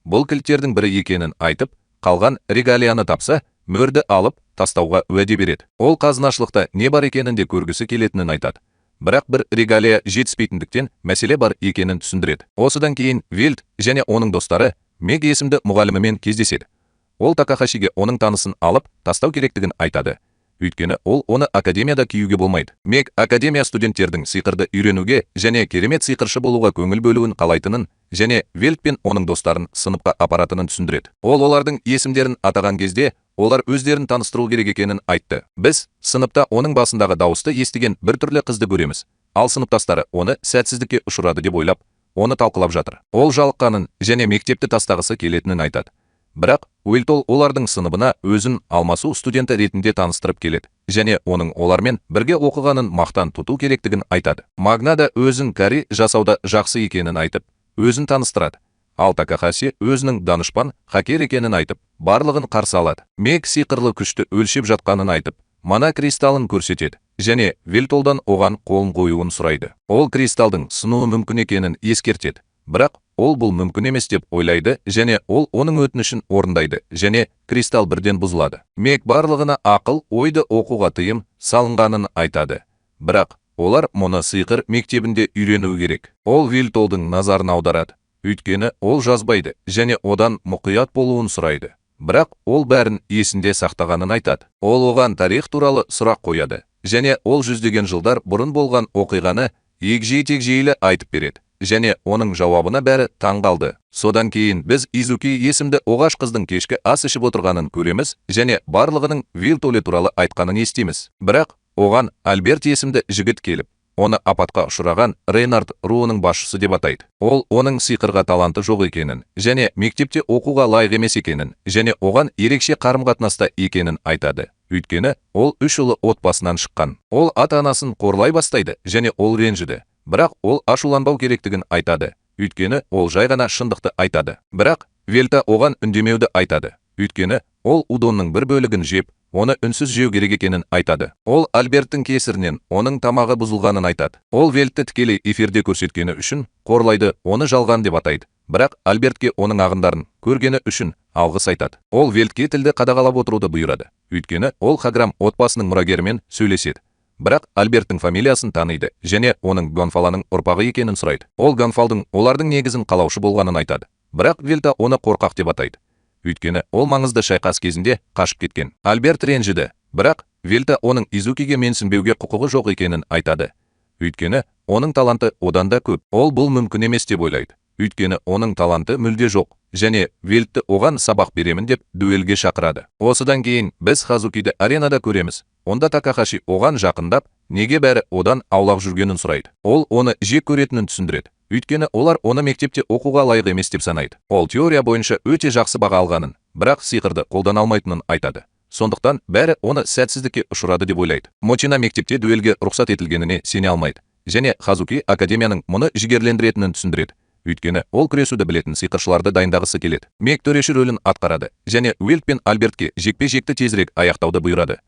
бұл кілттердің бірі екенін айтып, қалған регалияны тапса, мөрді алып тастауға уәде береді. Ол қазынашылықта не бар екенін де көргісі келетінін айтады. Бірақ бір регалия жетіспейтіндіктен мәселе бар екенін түсіндіреді. Осыдан кейін Вельт және оның достары Мег есімді мұғалімімен кездеседі. Ол Такахашиге оның танысын алып тастау керектігін айтады. Өйткені ол оны академияда киюге болмайды. Мег академия студенттердің сиқырды үйренуге және керемет сиқыршы болуға көңіл бөлуін қалайтынын және Вельт пен оның достарын сыныпқа апаратынын түсіндіреді. Ол олардың есімдерін атаған кезде олар өздерін таныстыру керек екенін айтты. Біз сыныпта оның басындағы дауысты естіген біртүрлі қызды көреміз. Ал сыныптастары оны сәтсіздікке ұшырады деп ойлап, оны талқылап жатыр. Ол жалыққанын және мектепті тастағысы келетінін айтады. Бірақ Уилтол олардың сыныбына өзін алмасу студенті ретінде таныстырып келеді және оның олармен бірге оқығанын мақтан тұту керектігін айтады. Магна да өзін карри жасауда жақсы екенін айтып, өзін таныстырады. Ал Такахаси өзінің данышпан хакер екенін айтып, барлығын қарсы алады. Мег сиқырлы күшті өлшеп жатқанын айтып, мана кристалын көрсетеді және Вильтолдан оған қолын қоюын сұрайды. Ол кристалдың сынуы мүмкін екенін ескертеді. Бірақ ол бұл мүмкін емес деп ойлайды және ол оның өтінішін орындайды және кристалл бірден бұзылады. Мег барлығына ақыл ойды оқуға тыйым салынғанын айтады. Бірақ олар мұны сиқыр мектебінде үйренуі керек. Ол Вильтолдың назарын аударады. Өйткені ол жазбайды және одан мұқият болуын сұрайды. Бірақ ол бәрін есінде сақтағанын айтады. Ол оған тарих туралы сұрақ қояды және ол жүздеген жылдар бұрын болған оқиғаны егжей-тегжейлі айтып береді және оның жауабына бәрі таң қалды. Содан кейін біз Изуки есімді оғаш қыздың кешкі ас ішіп отырғанын көреміз және барлығының Вилтоле туралы айтқанын естиміз. Бірақ оған Альберт есімді жігіт келіп, оны апатқа ұшыраған Рейнард руының басшысы деп атайды. Ол оның сиқырға таланты жоқ екенін және мектепте оқуға лайық емес екенін және оған ерекше қарым-қатынаста екенін айтады. Өйткені ол үш ұлы отбасынан шыққан. Ол ата-анасын қорлай бастайды және ол ренжіді. Бірақ ол ашуланбау керектігін айтады. Өйткені ол жай ғана шындықты айтады. Бірақ Вельта оған үндемеуді айтады. Өйткені ол удонның бір бөлігін жеп, оны үнсіз жеу керек екенін айтады. Ол Альберттің кесірінен оның тамағы бұзылғанын айтады. Ол Вельтті тікелей эфирде көрсеткені үшін қорлайды, оны жалған деп атайды. Бірақ Альбертке оның ағындарын көргені үшін алғыс айтады. Ол Вельтке тілді қадағалап отыруды бұйырады. Өйткені ол Хаграм отбасының мұрагерімен сөйлеседі. Бірақ Альберттің фамилиясын таниды және оның Гонфаланың ұрпағы екенін сұрайды. Ол Гонфалдың олардың негізін қалаушы болғанын айтады. Бірақ Вельта оны қорқақ деп атайды. Өйткені ол маңызды шайқас кезінде қашып кеткен. Альберт ренжіді, бірақ Вельта оның Изукиге менсінбеуге құқығы жоқ екенін айтады. Өйткені оның таланты одан да көп. Ол бұл мүмкін емес деп ойлайды. Өйткені оның таланты мүлде жоқ және Вельтті оған сабақ беремін деп дуэльге шақырады. Осыдан кейін біз Хазукиді аренада көреміз. Онда Такахаши оған жақындап, неге бәрі одан аулақ жүргенін сұрайды. Ол оны жек көретінін түсіндіреді. Өйткені олар оны мектепте оқуға лайық емес деп санайды. Ол теория бойынша өте жақсы баға алғанын, бірақ сиқырды қолдана алмайтынын айтады. Сондықтан бәрі оны сәтсіздікке ұшырады деп ойлайды. Мочина мектепте дуэльге рұқсат етілгеніне сене алмайды. Және Хазуки академияның мұны жігерлендіретінін түсіндіреді. Өйткені ол күресуді білетін сиқыршыларды дайындағысы келеді. Мег төреші рөлін атқарады және Уэльт пен Альбертке жекпе-жекті тезірек аяқтауды бұйырады.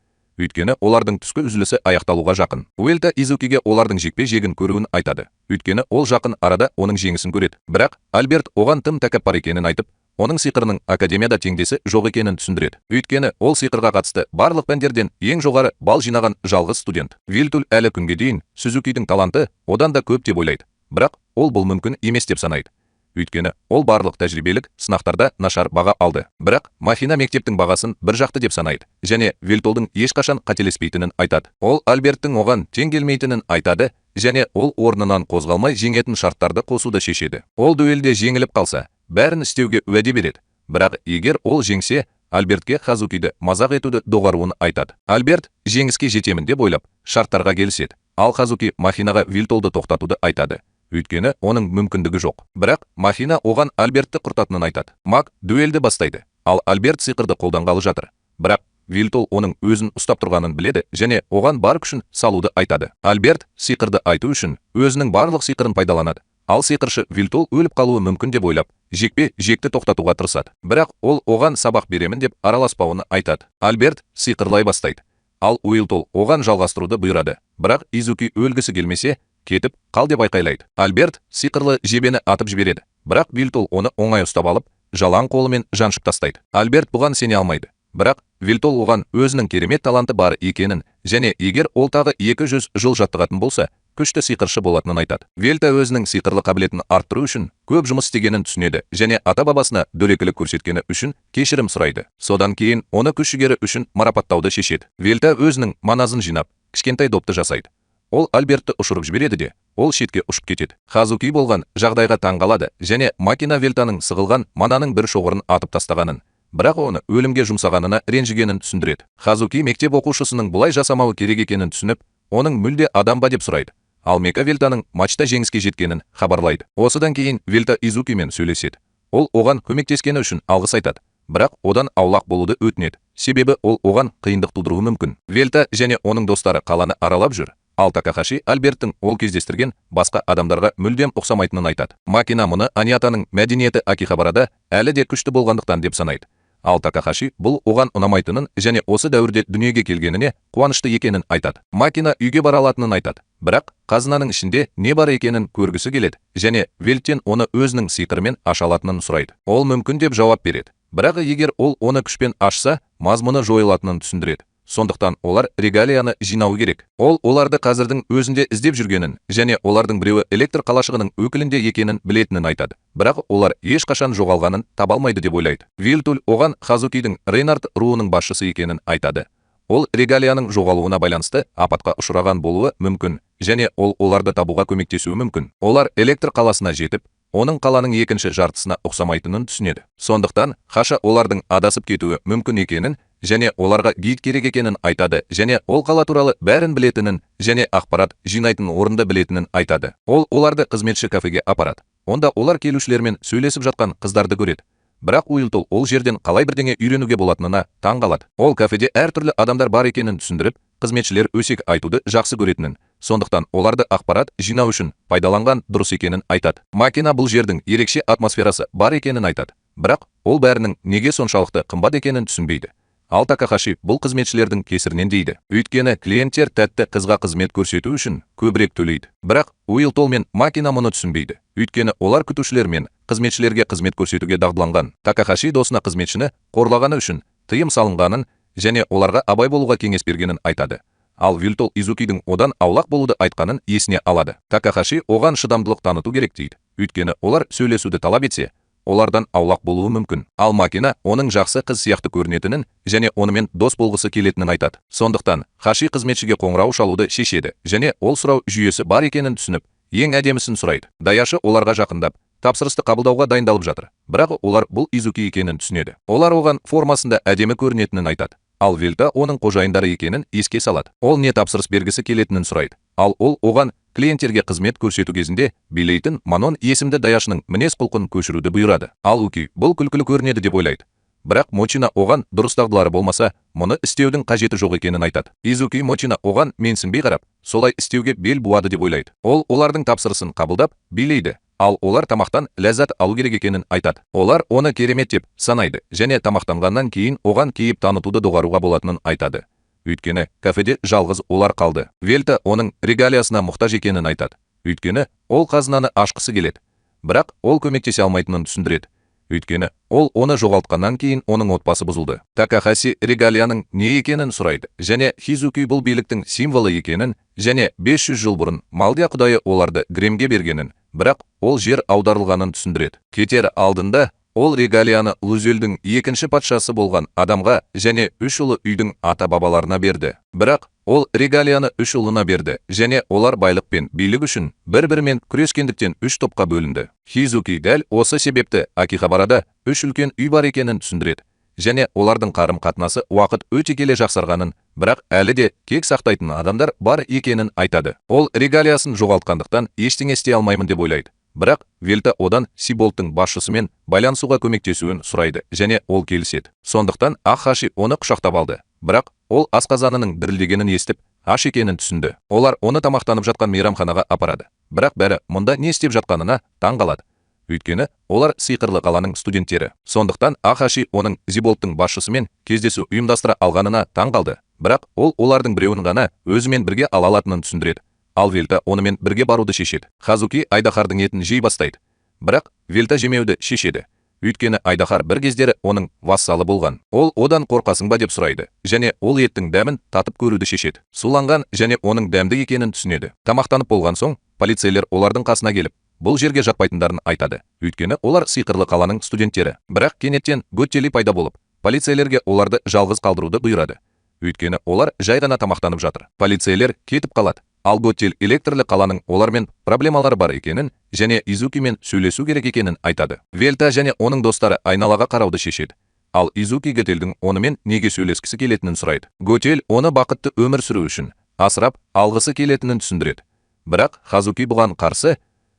Өйткені олардың түскі үзілісі аяқталуға жақын. Уэльта Изукиге олардың жекпе-жегін көруін айтады. Өйткені ол жақын арада оның жеңісін көреді. Бірақ Альберт оған тым тәкаппар екенін айтып, оның сиқырының академияда теңдесі жоқ екенін түсіндіреді. Өйткені ол сиқырға қатысты барлық пәндерден ең жоғары балл жинаған жалғыз студент. Вильтуль әлі күнге дейін Сузукидің таланты одан да көп деп ойлайды. Бірақ ол бұл мүмкін емес деп санайды. Өйткені ол барлық тәжірибелік сынақтарда нашар баға алды. Бірақ Махина мектептің бағасын бір жақты деп санайды және Вильтолдың ешқашан қателеспейтінін айтады. Ол Альберттің оған тең келмейтінін айтады және ол орнынан қозғалмай жеңетін шарттарды қосуды шешеді. Ол дуэльде жеңіліп қалса, бәрін істеуге уәде береді. Бірақ егер ол жеңсе, Альбертке Хазукиді мазақ етуді доғаруын айтады. Альберт жеңіске жетемін деп ойлап, шарттарға келіседі. Ал Хазуки Махинаға Вильтолды тоқтатуды айтады. Өйткені оның мүмкіндігі жоқ. Бірақ Махина оған Альбертті құртатынын айтады. Мак дуэльді бастайды, ал Альберт сиқырды қолданғалы жатыр. Бірақ Вильтол оның өзін ұстап тұрғанын біледі және оған бар күшін салуды айтады. Альберт сиқырды айту үшін өзінің барлық сиқырын пайдаланады. Ал сиқыршы Вильтол өліп қалуы мүмкін деп ойлап, жекпе-жекті тоқтатуға тырысады. Бірақ ол оған сабақ беремін деп араласпауын айтады. Альберт сиқырлай бастайды. Ал Уилтол оған жалғастыруды бұйырады. Бірақ Изуки өлгісі келмесе, кетіп қал деп айқайлайды. Альберт сиқырлы жебені атып жібереді. Бірақ Вильтол оны оңай ұстап алып, жалаң қолымен жаншып тастайды. Альберт бұған сене алмайды. Бірақ Вильтол оған өзінің керемет таланты бар екенін және егер ол тағы 200 жыл жаттығатын болса, күшті сиқыршы болатынын айтады. Вельта өзінің сиқырлы қабілетін арттыру үшін көп жұмыс істегенін түсінеді және ата-бабасына дөрекілік көрсеткені үшін кешірім сұрайды. Содан кейін оны күш-жігері үшін марапаттауды шешеді. Вельта өзінің маназын жинап, кішкентай допты жасайды. Ол Альбертті ұшырып жібереді де, ол шетке ұшып кетеді. Хазуки болған жағдайға таң қалады және Макина Вельтаның сығылған мананың бір шоғырын атып тастағанын, бірақ оны өлімге жұмсағанына ренжігенін түсіндіреді. Хазуки мектеп оқушысының бұлай жасамауы керек екенін түсініп, оның мүлде адам ба деп сұрайды. Ал Мека Вельтаның матчта жеңіске жеткенін хабарлайды. Осыдан кейін Вельта Изукимен сөйлеседі. Ол оған көмектескені үшін алғыс айтады, бірақ одан аулақ болуды өтінеді. Себебі ол оған қиындық тудыруы мүмкін. Вельта және оның достары қаланы аралап жүр. Ал Такахаши Альберттің ол кездестірген басқа адамдарға мүлдем ұқсамайтынын айтады. Макина мұны Аниатаның мәдениеті Акихабарада әлі де күшті болғандықтан деп санайды. Ал Такахаши бұл оған ұнамайтынын және осы дәуірде дүниеге келгеніне қуанышты екенін айтады. Макина үйге бара алатынын айтады, бірақ қазынаның ішінде не бар екенін көргісі келеді және Вельттен оны өзінің сиқырымен аша алатынын сұрайды. Ол мүмкін деп жауап береді. Бірақ егер ол оны күшпен ашса, мазмұны жойылатынын түсіндіреді. Сондықтан олар регалияны жинауы керек. Ол оларды қазірдің өзінде іздеп жүргенін және олардың біреуі электр қалашығының өкілінде екенін білетінін айтады. Бірақ олар ешқашан жоғалғанын таба алмайды деп ойлайды. Вильтуль оған Хазукидің Рейнард руының басшысы екенін айтады. Ол регалияның жоғалуына байланысты апатқа ұшыраған болуы мүмкін және ол оларды табуға көмектесуі мүмкін. Олар электр қаласына жетіп, оның қаланың екінші жартысына ұқсамайтынын түсінеді. Сондықтан Хаша олардың адасып кетуі мүмкін екенін және оларға гид керек екенін айтады және ол қала туралы бәрін білетінін және ақпарат жинайтын орынды білетінін айтады. Ол оларды қызметші кафеге апарады. Онда олар келушілермен сөйлесіп жатқан қыздарды көреді. Бірақ Уилтол ол жерден қалай бірдеңе үйренуге болатынына таң қалады. Ол кафеде әртүрлі адамдар бар екенін түсіндіріп, қызметшілер өсек айтуды жақсы көретінін, сондықтан оларды ақпарат жинау үшін пайдаланған дұрыс екенін айтады. Макина бұл жердің ерекше атмосферасы бар екенін айтады. Бірақ ол бәрінің неге соншалықты қымбат екенін түсінбейді. Ал Такахаши бұл қызметшілердің кесірінен дейді. Өйткені клиенттер тәтті қызға қызмет көрсету үшін көбірек төлейді. Бірақ Уилтол мен Макина мұны түсінбейді. Өйткені олар күтушілер мен қызметшілерге қызмет көрсетуге дағдыланған. Такахаши досына қызметшіні қорлағаны үшін тыйым салынғанын және оларға абай болуға кеңес бергенін айтады. Ал Вильтол Изукидің одан аулақ болуды айтқанын есіне алады. Такахаши оған шыдамдылық таныту керек дейді. Өйткені олар сөйлесуді талап етсе, олардан аулақ болуы мүмкін. Ал Макина оның жақсы қыз сияқты көрінетінін және онымен дос болғысы келетінін айтады. Сондықтан Хаши қызметшіге қоңырау шалуды шешеді және ол сұрау жүйесі бар екенін түсініп, ең әдемісін сұрайды. Даяшы оларға жақындап, тапсырысты қабылдауға дайындалып жатыр. Бірақ олар бұл Изуки екенін түсінеді. Олар оған формасында әдемі көрінетінін айтады. Ал Вельта оның қожайындары екенін еске салады. Ол не тапсырыс бергісі келетінін сұрайды. Ал ол оған клиенттерге қызмет көрсету кезінде билейтін Манон есімді даяшының мінез құлқын көшіруді бұйырады. Ал Уки бұл күлкілі көрінеді деп ойлайды. Бірақ Мочина оған дұрыс дағдылары болмаса, мұны істеудің қажеті жоқ екенін айтады. Изуки Мочина оған менсінбей қарап, солай істеуге бел буады деп ойлайды. Ол олардың тапсырысын қабылдап, билейді. Ал олар тамақтан ләззат алу керек екенін айтады. Олар оны керемет деп санайды және тамақтанғаннан кейін оған кейіп танытуды доғаруға болатынын айтады. Өйткені кафеде жалғыз олар қалды. Вельта оның регалиясына мұқтаж екенін айтады. Өйткені ол қазынаны ашқысы келеді. Бірақ ол көмектесе алмайтынын түсіндіреді. Өйткені ол оны жоғалтқаннан кейін оның отбасы бұзылды. Такахаси регалияның не екенін сұрайды және Хизуки бұл биліктің символы екенін және 500 жыл бұрын Малдия құдайы оларды Гремге бергенін, бірақ ол жер аударылғанын түсіндіреді. Кетер алдында ол регалияны Лузельдің екінші патшасы болған адамға және үш ұлы үйдің ата-бабаларына берді. Бірақ ол регалияны үш ұлына берді және олар байлық пен билік үшін бір-бірімен күрескендіктен үш топқа бөлінді. Хизуки дәл осы себепті Акихабарада үш үлкен үй бар екенін түсіндіреді және олардың қарым-қатынасы уақыт өте келе жақсарғанын, бірақ әлі де кек сақтайтын адамдар бар екенін айтады. Ол регалиясын жоғалтқандықтан ештеңе істей алмаймын деп ойлайды. Бірақ Вельта одан Сиболттың басшысымен байланысуға көмектесуін сұрайды және ол келіседі. Сондықтан Ахаши оны құшақтап алды. Бірақ ол асқазанының дірілдегенін естіп, аш екенін түсінді. Олар оны тамақтанып жатқан мейрамханаға апарады. Бірақ бәрі мұнда не істеп жатқанына таң қалады. Өйткені олар сиқырлы қаланың студенттері. Сондықтан Ахаши оның Зиболттың басшысымен кездесу ұйымдастыра алғанына таң қалды. Бірақ ол олардың біреуін ғана өзімен бірге ала алатынын түсіндіреді. Ал Вельта онымен бірге баруды шешеді. Хазуки айдаһардың етін жей бастайды. Бірақ Вельта жемеуді шешеді. Өйткені айдаһар бір кездері оның вассалы болған. Ол одан қорқасың ба деп сұрайды және ол еттің дәмін татып көруді шешеді. Суланған және оның дәмді екенін түсінеді. Тамақтанып болған соң, полицейлер олардың қасына келіп, бұл жерге жатпайтындарын айтады. Өйткені олар сиқырлы қаланың студенттері. Бірақ кенеттен Готтели пайда болып, полицейлерге оларды жалғыз қалдыруды бұйырады. Өйткені олар жай ғана тамақтанып жатыр. Полицейлер кетіп қалады. Ал Готтел электрлі қаланың олармен проблемалары бар екенін және Изукимен сөйлесу керек екенін айтады. Вельта және оның достары айналаға қарауды шешеді. Ал Изуки Готельдің онымен неге сөйлескісі келетінін сұрайды. Готель оны бақытты өмір сүру үшін асырап алғысы келетінін түсіндіреді. Бірақ Хазуки бұған қарсы,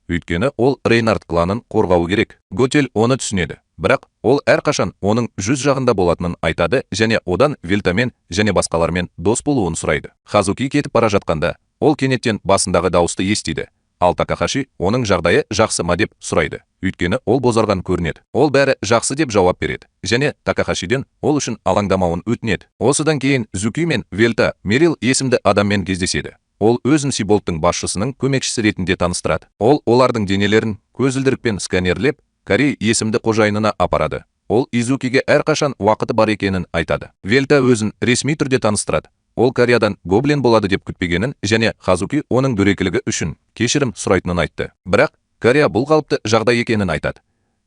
өйткені ол Рейнард кланын қорғауы керек. Готель оны түсінеді. Бірақ ол әрқашан оның жүз жағында болатынын айтады және одан Вельтамен және басқалармен дос болуын сұрайды. Хазуки кетіп бара жатқанда, ол кенеттен басындағы дауысты естиді. Ал Такахаши оның жағдайы жақсы ма деп сұрайды. Өйткені ол бозарған көрінеді. Ол бәрі жақсы деп жауап береді және Такахашиден ол үшін алаңдамауын өтінеді. Осыдан кейін Зуки мен Вельта Мерил есімді адаммен кездеседі. Ол өзін Сиболттың басшысының көмекшісі ретінде таныстырады. Ол олардың денелерін көзілдірікпен сканерлеп, Корей есімді қожайынына апарады. Ол Изукиге әрқашан уақыты бар екенін айтады. Вельта өзін ресми түрде таныстырады. Ол Кореядан гоблин болады деп күтпегенін және Хазуки оның дөрекілігі үшін кешірім сұрайтынын айтты. Бірақ Корея бұл қалыпты жағдай екенін айтады.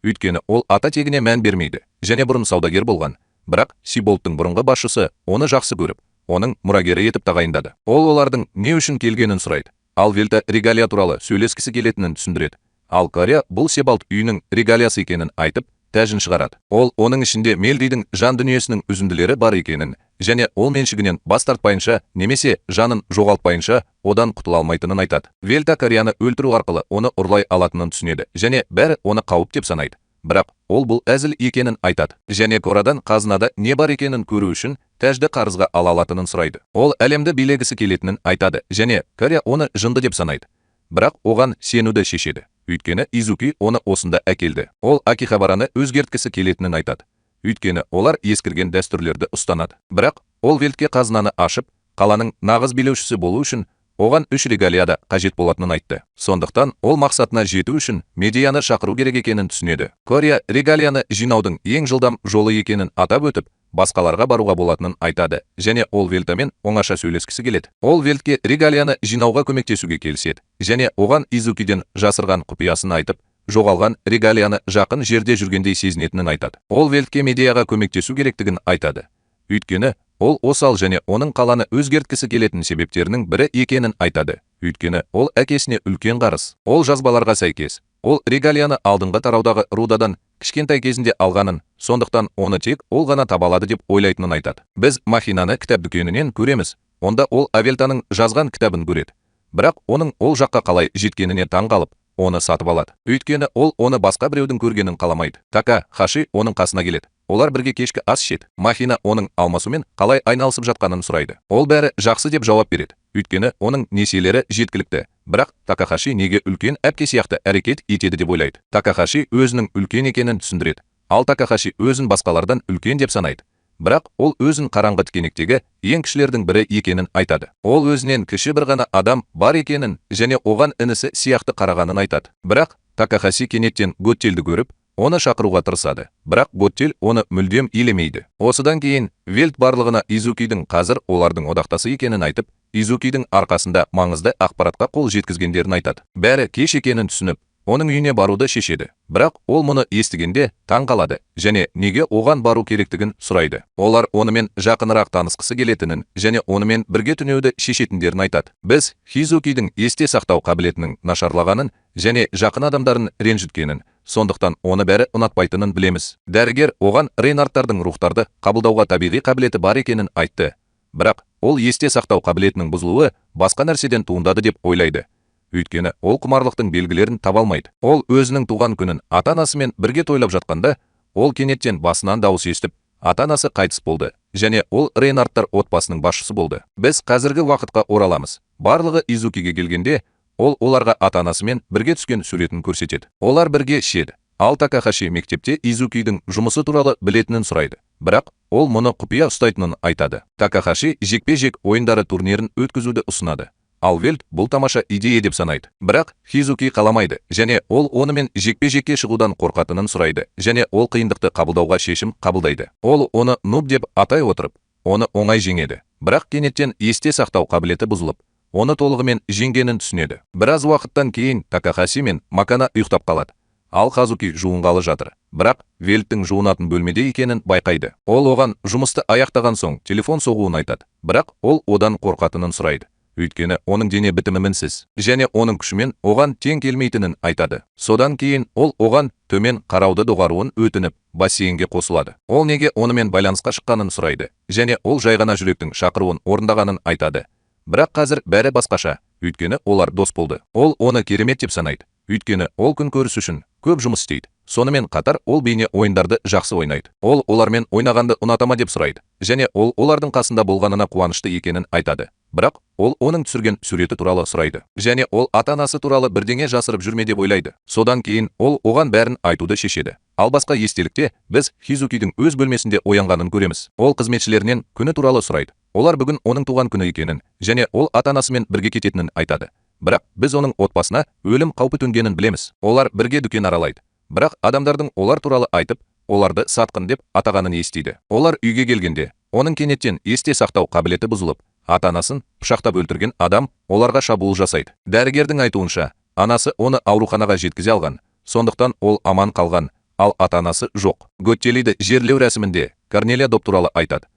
Өйткені ол ата тегіне мән бермейді және бұрын саудагер болған. Бірақ Сиболттың бұрынғы басшысы оны жақсы көріп, оның мұрагері етіп тағайындады. Ол олардың не үшін келгенін сұрайды. Ал Вельта регалия туралы сөйлескісі келетінін түсіндіреді. Ал Корея бұл Себалт үйінің регалиясы екенін айтып, тәжін шығарады. Ол оның ішінде Мелдидің жан дүниесінің үзінділері бар екенін және ол меншігінен бас тартпайынша немесе жанын жоғалтпайынша одан құтыла алмайтынын айтады. Вельта Кореяны өлтіру арқылы оны ұрлай алатынын түсінеді және бәрі оны қауіп деп санайды. Бірақ ол бұл әзіл екенін айтады және Корадан қазынада не бар екенін көру үшін тәжді қарызға ала алатынын сұрайды. Ол әлемді билегісі келетінін айтады және Корея оны жынды деп санайды. Бірақ оған сенуді шешеді. Өйткені Изуки оны осында әкелді. Ол Акихабараны өзгерткісі келетінін айтады. Өйткені олар ескірген дәстүрлерді ұстанады. Бірақ ол Велтке қазынаны ашып, қаланың нағыз билеушісі болу үшін оған 3 регалияда қажет болатынын айтты. Сондықтан ол мақсатына жету үшін Медияны шақыру керек екенін түсінеді. Корея регалияны жинаудың ең жылдам жолы екенін атап өтіп, басқаларға баруға болатынын айтады және ол Вельтамен оңаша сөйлескісі келеді. Ол Велтке регалияны жинауға көмектесуге келіседі және оған Изукиден жасырған құпиясын айтып, жоғалған регалияны жақын жерде жүргендей сезінетінін айтады. Ол Велтке Медияға көмектесу керектігін айтады. Өйткені ол осал және оның қаланы өзгерткісі келетін себептерінің бірі екенін айтады. Өйткені ол әкесіне үлкен қарыз. Ол жазбаларға сәйкес, ол регалияны алдыңғы тараудағы рудадан кішкентай кезінде алғанын, сондықтан оны тек ол ғана таба алады деп ойлайтынын айтады. Біз Махинаны кітап дүкенінен көреміз. Онда ол Авельтаның жазған кітабын көреді. Бірақ оның ол жаққа қалай жеткеніне таң қалып, оны сатып алады. Өйткені ол оны басқа біреудің көргенін қаламайды. Такахаши оның қасына келеді. Олар бірге кешкі ас ішеді. Махина оның алмасумен қалай айналысып жатқанын сұрайды. Ол бәрі жақсы деп жауап береді. Өйткені оның несиелері жеткілікті. Бірақ Такахаши неге үлкен әпке сияқты әрекет етеді деп ойлайды. Такахаши өзінің үлкен екенін түсіндіреді. Ал Такахаши өзін басқалардан үлкен деп санайды. Бірақ ол өзін қараңғы тікенектегі ең кішілердің бірі екенін айтады. Ол өзінен кіші бір ғана адам бар екенін және оған інісі сияқты қарағанын айтады. Бірақ Такахаси кенеттен Готтелді көріп, оны шақыруға тырысады. Бірақ Готтел оны мүлдем елемейді. Осыдан кейін Вельт барлығына Изукидің қазір олардың одақтасы екенін айтып, Изукидің арқасында маңызды ақпаратқа қол жеткізгендерін айтады. Бәрі кеш екенін түсініп, оның үйіне баруды шешеді. Бірақ ол мұны естігенде таң қалады және неге оған бару керектігін сұрайды. Олар онымен жақынырақ танысқысы келетінін және онымен бірге түнеуді шешетіндерін айтады. Біз Хизукидің есте сақтау қабілетінің нашарлағанын және жақын адамдарын ренжіткенін, сондықтан оны бәрі ұнатпайтынын білеміз. Дәрігер оған Рейнардтардың рухтарды қабылдауға табиғи қабілеті бар екенін айтты. Бірақ ол есте сақтау қабілетінің бұзылуы басқа нәрседен туындады деп ойлайды. Өйткені ол құмарлықтың белгілерін таба алмайды. Ол өзінің туған күнін ата-анасымен бірге тойлап жатқанда, ол кенеттен басынан дауыс естіп, ата-анасы қайтыс болды және ол Рейнардтар отбасының басшысы болды. Біз қазіргі уақытқа ораламыз. Барлығы Изукиге келгенде, ол оларға ата-анасымен бірге түскен суретін көрсетеді. Олар бірге ішеді. Ал Такахаши мектепте Изукидің жұмысы туралы білетінін сұрайды. Бірақ ол мұны құпия ұстайтынын айтады. Такахаши жекпе-жек ойындары турнирін өткізуді ұсынады. Ал Вельт бұл тамаша идея деп санайды. Бірақ Хизуки қаламайды және ол онымен жекпе-жекке шығудан қорқатынын сұрайды және ол қиындықты қабылдауға шешім қабылдайды. Ол оны нуб деп атай отырып, оны оңай жеңеді. Бірақ кенеттен есте сақтау қабілеті бұзылып, оны толығымен жеңгенін түсінеді. Біраз уақыттан кейін Такахаси мен Макана ұйықтап қалады. Ал Хазуки жуынғалы жатыр. Бірақ Вельттің жуынатын бөлмеде екенін байқайды. Ол оған жұмысты аяқтаған соң телефон соғуын айтады. Бірақ ол одан қорқатынын сұрайды. Өйткені оның дене бітімі мінсіз және оның күшімен оған тең келмейтінін айтады. Содан кейін ол оған төмен қарауды доғаруын өтініп, бассейнге қосылады. Ол неге онымен байланысқа шыққанын сұрайды және ол жай ғана жүректің шақыруын орындағанын айтады. Бірақ қазір бәрі басқаша, өйткені олар дос болды. Ол оны керемет деп санайды. Өйткені ол күн көріс үшін көп жұмыс істейді. Сонымен қатар ол бейне ойындарды жақсы ойнайды. Ол олармен ойнағанды ұната ма деп сұрайды. Және ол олардың қасында болғанына қуанышты екенін айтады. Бірақ ол оның түсірген суреті туралы сұрайды. Және ол ата-анасы туралы бірдеңе жасырып жүрме деп ойлайды. Содан кейін ол оған бәрін айтуды шешеді. Ал басқа естелікте біз Хизукидің өз бөлмесінде оянғанын көреміз. Ол қызметшілерінен күні туралы сұрайды. Олар бүгін оның туған күні екенін және ол ата-анасымен бірге кететінін айтады. Бірақ біз оның отбасына өлім қаупі төнгенін білеміз. Олар бірге дүкен аралайды. Бірақ адамдардың олар туралы айтып, оларды сатқын деп атағанын естиді. Олар үйге келгенде, оның кенеттен есте сақтау қабілеті бұзылып, ата-анасын пышақтап өлтірген адам оларға шабуыл жасайды. Дәрігердің айтуынша, анасы оны ауруханаға жеткізе алған, сондықтан ол аман қалған, ал ата-анасы жоқ. Готтелиді жерлеу рәсімінде Корнелия Доп туралы айтады.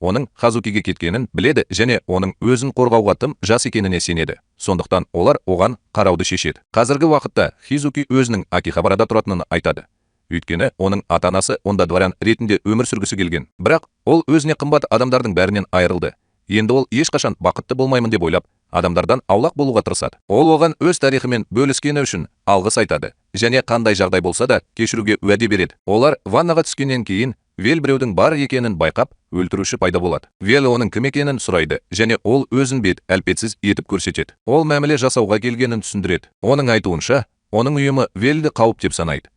Оның Хазукиге кеткенін біледі және оның өзін қорғауға тым жас екеніне сенеді. Сондықтан олар оған қарауды шешеді. Қазіргі уақытта Хизуки өзінің Акихабарада тұратынын айтады. Өйткені оның ата-анасы онда дворян ретінде өмір сүргісі келген. Бірақ ол өзіне қымбат адамдардың бәрінен айырылды. Енді ол ешқашан бақытты болмаймын деп ойлап, адамдардан аулақ болуға тырысады. Ол оған өз тарихымен бөліскені үшін алғыс айтады және қандай жағдай болса да кешіруге уәде береді. Олар ваннаға түскеннен кейін Вел біреудің бар екенін байқап, өлтіруші пайда болады. Вел оның кім екенін сұрайды және ол өзін бет әлпетсіз етіп көрсетеді. Ол мәміле жасауға келгенін түсіндіреді. Оның айтуынша, оның ұйымы Велді қауіп деп санайды.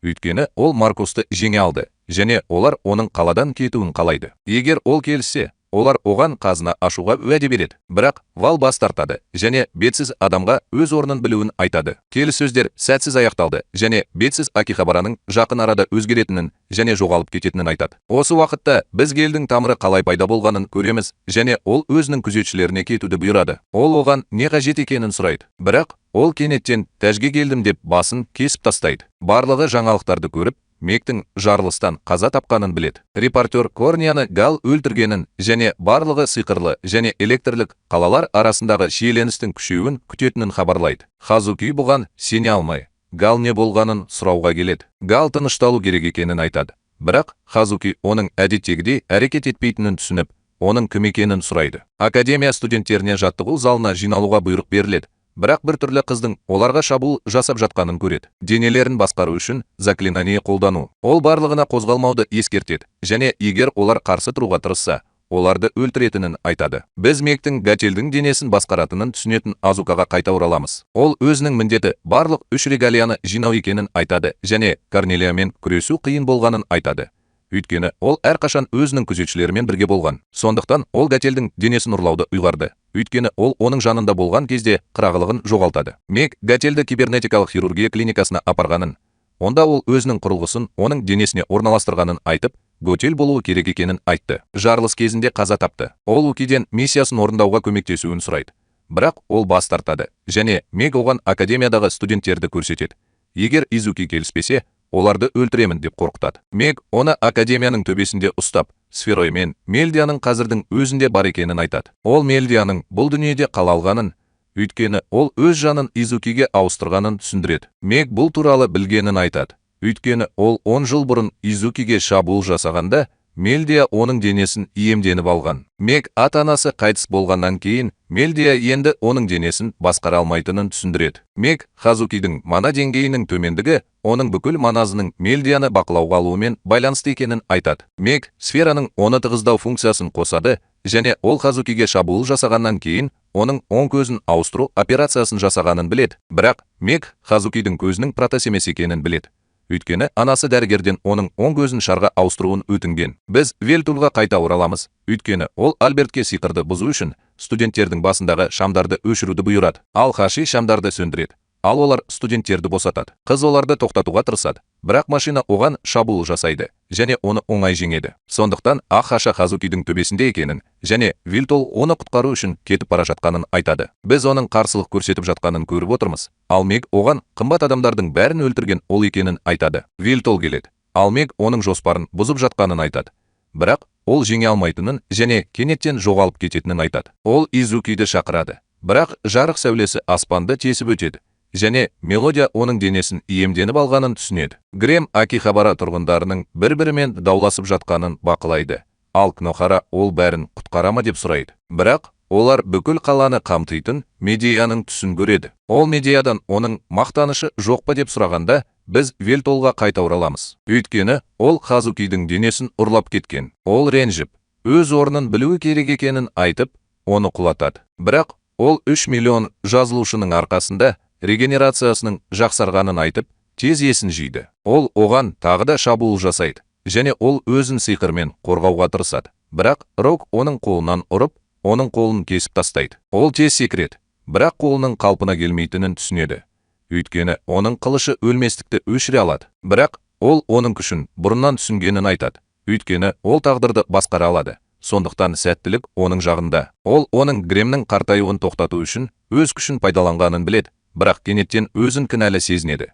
Өйткені ол Маркусты жеңе алды және олар оның қаладан кетуін қалайды. Егер ол келіссе, олар оған қазына ашуға уәде береді. Бірақ Вал бас тартады және бетсіз адамға өз орнын білуін айтады. Келіссөздер сәтсіз аяқталды және бетсіз Акихабараның жақын арада өзгеретінін және жоғалып кететінін айтады. Осы уақытта біз Гелдің тамыры қалай пайда болғанын көреміз және ол өзінің күзетшілеріне кетуді бұйырады. Ол оған не қажет екенін сұрайды. Бірақ ол кенеттен тәжге келдім деп басын кесіп тастайды. Барлығы жаңалықтарды көріп, Мектің жарылыстан қаза тапқанын біледі. Репортер Корнияны Гал өлтіргенін және барлығы сиқырлы және электрлік қалалар арасындағы шиеленістің күшеюін күтетінін хабарлайды. Хазуки бұған сене алмай, Гал не болғанын сұрауға келеді. Гал тынышталу керек екенін айтады. Бірақ Хазуки оның әдеттегідей әрекет етпейтінін түсініп, оның кім екенін сұрайды. Академия студенттеріне жаттығу залына жиналуға бұйрық беріледі. Бірақ бір түрлі қыздың оларға шабуыл жасап жатқанын көреді. Денелерін басқару үшін заклинание қолдану. Ол барлығына қозғалмауды ескертеді және егер олар қарсы тұруға тырысса, оларды өлтіретінін айтады. Біз Мектің Гателдің денесін басқаратынын түсінетін Азукаға қайта ораламыз. Ол өзінің міндеті барлық үш регалияны жинау екенін айтады және Корнелиямен күресу қиын болғанын айтады. Өйткені ол әрқашан өзінің күзетшілерімен бірге болған. Сондықтан ол Гателдің денесін ұрлауды ұйғарды. Өйткені ол оның жанында болған кезде қырағылығын жоғалтады. Мек Гателді кибернетикалық хирургия клиникасына апарғанын, онда ол өзінің құрылғысын оның денесіне орналастырғанын айтып, Готел болуы керек екенін айтты. Жарылыс кезінде қаза тапты. Ол Укиден миссиясын орындауға көмектесуін сұрайды. Бірақ ол бас тартады және Мег оған академиядағы студенттерді көрсетеді. Егер Изуки келіспесе, оларды өлтіремін деп қорқытады. Мег оны академияның төбесінде ұстап, Сферой мен Мельдияның қазірдің өзінде бар екенін айтады. Ол Мельдияның бұл дүниеде қала алғанын, өйткені ол өз жанын Изукиге ауыстырғанын түсіндіреді. Мег бұл туралы білгенін айтады. Өйткені ол 10 жыл бұрын Изукиге шабуыл жасағанда, Мельдия оның денесін иемденіп алған. Мег ата-анасы қайтыс болғаннан кейін Мельдия енді оның денесін басқара алмайтынын түсіндіреді. Мег Хазукидің мана деңгейінің төмендігі оның бүкіл маназының Мельдияны бақылауға алуымен байланысты екенін айтады. Мег сфераның оны тығыздау функциясын қосады және ол Хазукиге шабуыл жасағаннан кейін оның оң көзін ауыстыру операциясын жасағанын біледі. Бірақ Мег Хазукидің көзінің протез емес екенін біледі. Өйткені анасы дәрігерден оның оң көзін шарға ауыстыруын өтінген. Біз Вельтульға қайта ораламыз. Өйткені ол Альбертке сиқырды бұзу үшін студенттердің басындағы шамдарды өшіруді бұйырады. Ал Хаши шамдарды сөндіреді. Ал олар студенттерді босатады. Қыз оларды тоқтатуға тырысады. Бірақ машина оған шабуыл жасайды және оны оңай жеңеді. Сондықтан Ақ Хаша Хазукидің төбесінде екенін және Вильтол оны құтқару үшін кетіп бара жатқанын айтады. Біз оның қарсылық көрсетіп жатқанын көріп отырмыз. Ал Мег оған қымбат адамдардың бәрін өлтірген ол екенін айтады. Вильтол келеді. Ал Мег оның жоспарын бұзып жатқанын айтады. Бірақ ол жеңе алмайтынын және кенеттен жоғалып кететінін айтады. Ол Изукиді шақырады. Бірақ жарық сәулесі аспанды тесіп өтеді және мелодия оның денесін иемденіп алғанын түсінеді. Грем Акихабара тұрғындарының бір-бірімен дауласып жатқанын бақылайды. Ал Кнохара ол бәрін құтқара ма деп сұрайды. Бірақ олар бүкіл қаланы қамтитын Медеяның түсін көреді. Ол Медеядан оның мақтанышы жоқ па деп сұрағанда, біз Вельтолға қайта ораламыз. Өйткені ол Хазукидің денесін ұрлап кеткен. Ол ренжіп, өз орнын білуі керек екенін айтып, оны құлатады. Бірақ ол 3 миллион жазылушының арқасында регенерациясының жақсарғанын айтып, тез есін жейді. Ол оған тағы да шабуыл жасайды және ол өзін сиқырмен қорғауға тырысады. Бірақ Рок оның қолынан ұрып, оның қолын кесіп тастайды. Ол тез секіреді, бірақ қолының қалпына келмейтінін түсінеді. Өйткені оның қылышы өлместікті өшіре алады. Бірақ ол оның күшін бұрыннан түсінгенін айтады. Өйткені ол тағдырды басқара алады. Сондықтан сәттілік оның жағында. Ол оның Гремнің қартаюын тоқтату үшін өз күшін пайдаланғанын біледі, бірақ кенеттен өзін кінәлі сезінеді.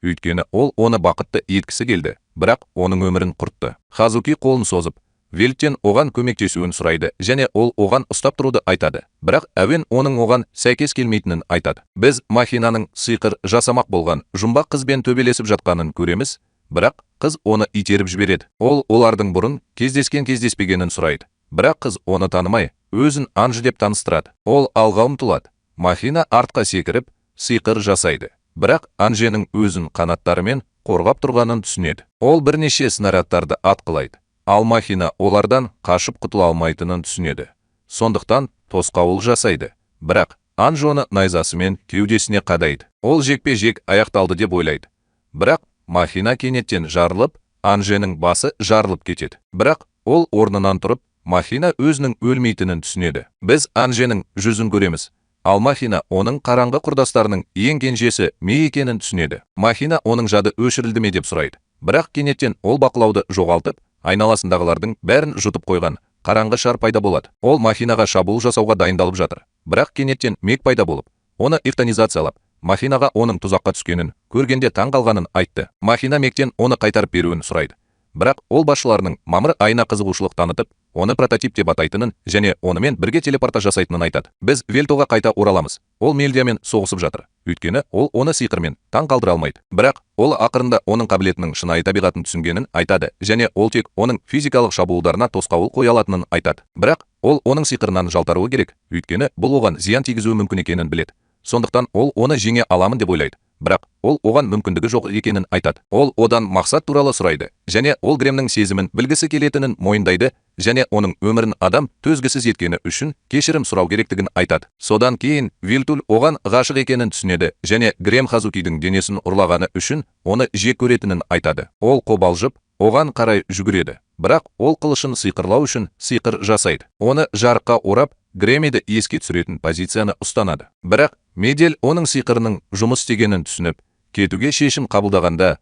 Өйткені ол оны бақытты еткісі келді, бірақ оның өмірін құртты. Хазуки қолын созып, Вельттен оған көмектесуін сұрайды және ол оған ұстап тұруды айтады. Бірақ әуен оның оған сәйкес келмейтінін айтады. Біз Махинаның сиқыр жасамақ болған жұмбақ қызбен төбелесіп жатқанын көреміз, бірақ қыз оны итеріп жібереді. Ол олардың бұрын кездескен кездеспегенін сұрайды. Бірақ қыз оны танымай, өзін Анжы деп таныстырады. Ол алға ұмтылады. Махина артқа секіріп, сиқыр жасайды. Бірақ Анженің өзін қанаттарымен қорғап тұрғанын түсінеді. Ол бірнеше снарядтарды атқылайды. Ал Махина олардан қашып құтыла алмайтынын түсінеді. Сондықтан тосқауыл жасайды. Бірақ Анж оны найзасымен кеудесіне қадайды. Ол жекпе-жек аяқталды деп ойлайды. Бірақ Махина кенеттен жарылып, Анженің басы жарылып кетеді. Бірақ ол орнынан тұрып, Махина өзінің өлмейтінін түсінеді. Біз Анженің жүзін көреміз. Ал Махина оның қараңғы құрдастарының ең кенжесі Ме екенін түсінеді. Махина оның жады өшірілді ме деп сұрайды. Бірақ кенеттен ол бақылауды жоғалтып, айналасындағылардың бәрін жұтып қойған қараңғы шар пайда болады. Ол Махинаға шабуыл жасауға дайындалып жатыр. Бірақ кенеттен Мег пайда болып, оны эвтанизациялап, Махинаға оның тұзаққа түскенін көргенде таң қалғанын айтты. Махина Мегтен оны қайтарып беруін сұрайды. Бірақ ол басшыларының мамыр айына қызығушылық танытып, оны прототип деп атайтынын және онымен бірге телепортаж жасайтынын айтады. Біз Вельтоға қайта ораламыз. Ол Мельдиямен соғысып жатыр. Өйткені ол оны сиқырмен таң қалдыра алмайды. Бірақ ол ақырында оның қабілетінің шынайы табиғатын түсінгенін айтады және ол тек оның физикалық шабуылдарына тосқауыл қоя алатынын айтады. Бірақ ол оның сиқырынан жалтаруы керек. Өйткені бұл оған зиян тигізуі мүмкін екенін біледі. Сондықтан ол оны жеңе аламын деп ойлайды. Бірақ ол оған мүмкіндігі жоқ екенін айтады. Ол одан мақсат туралы сұрайды және ол Гремнің сезімін білгісі келетінін мойындайды және оның өмірін адам төзгісіз еткені үшін кешірім сұрау керектігін айтады. Содан кейін Вильтул оған ғашық екенін түсінеді және Грем Хазукидің денесін ұрлағаны үшін оны жек көретінін айтады. Ол қобалжып, оған қарай жүгіреді. Бірақ ол қылышын сиқырлау үшін сиқыр жасайды. Оны жарыққа орап, Гремеді еске түсіретін позицияны ұстанады. Бірақ Медел оның сиқырының жұмыс істегенін түсініп, кетуге шешім қабылдағанда,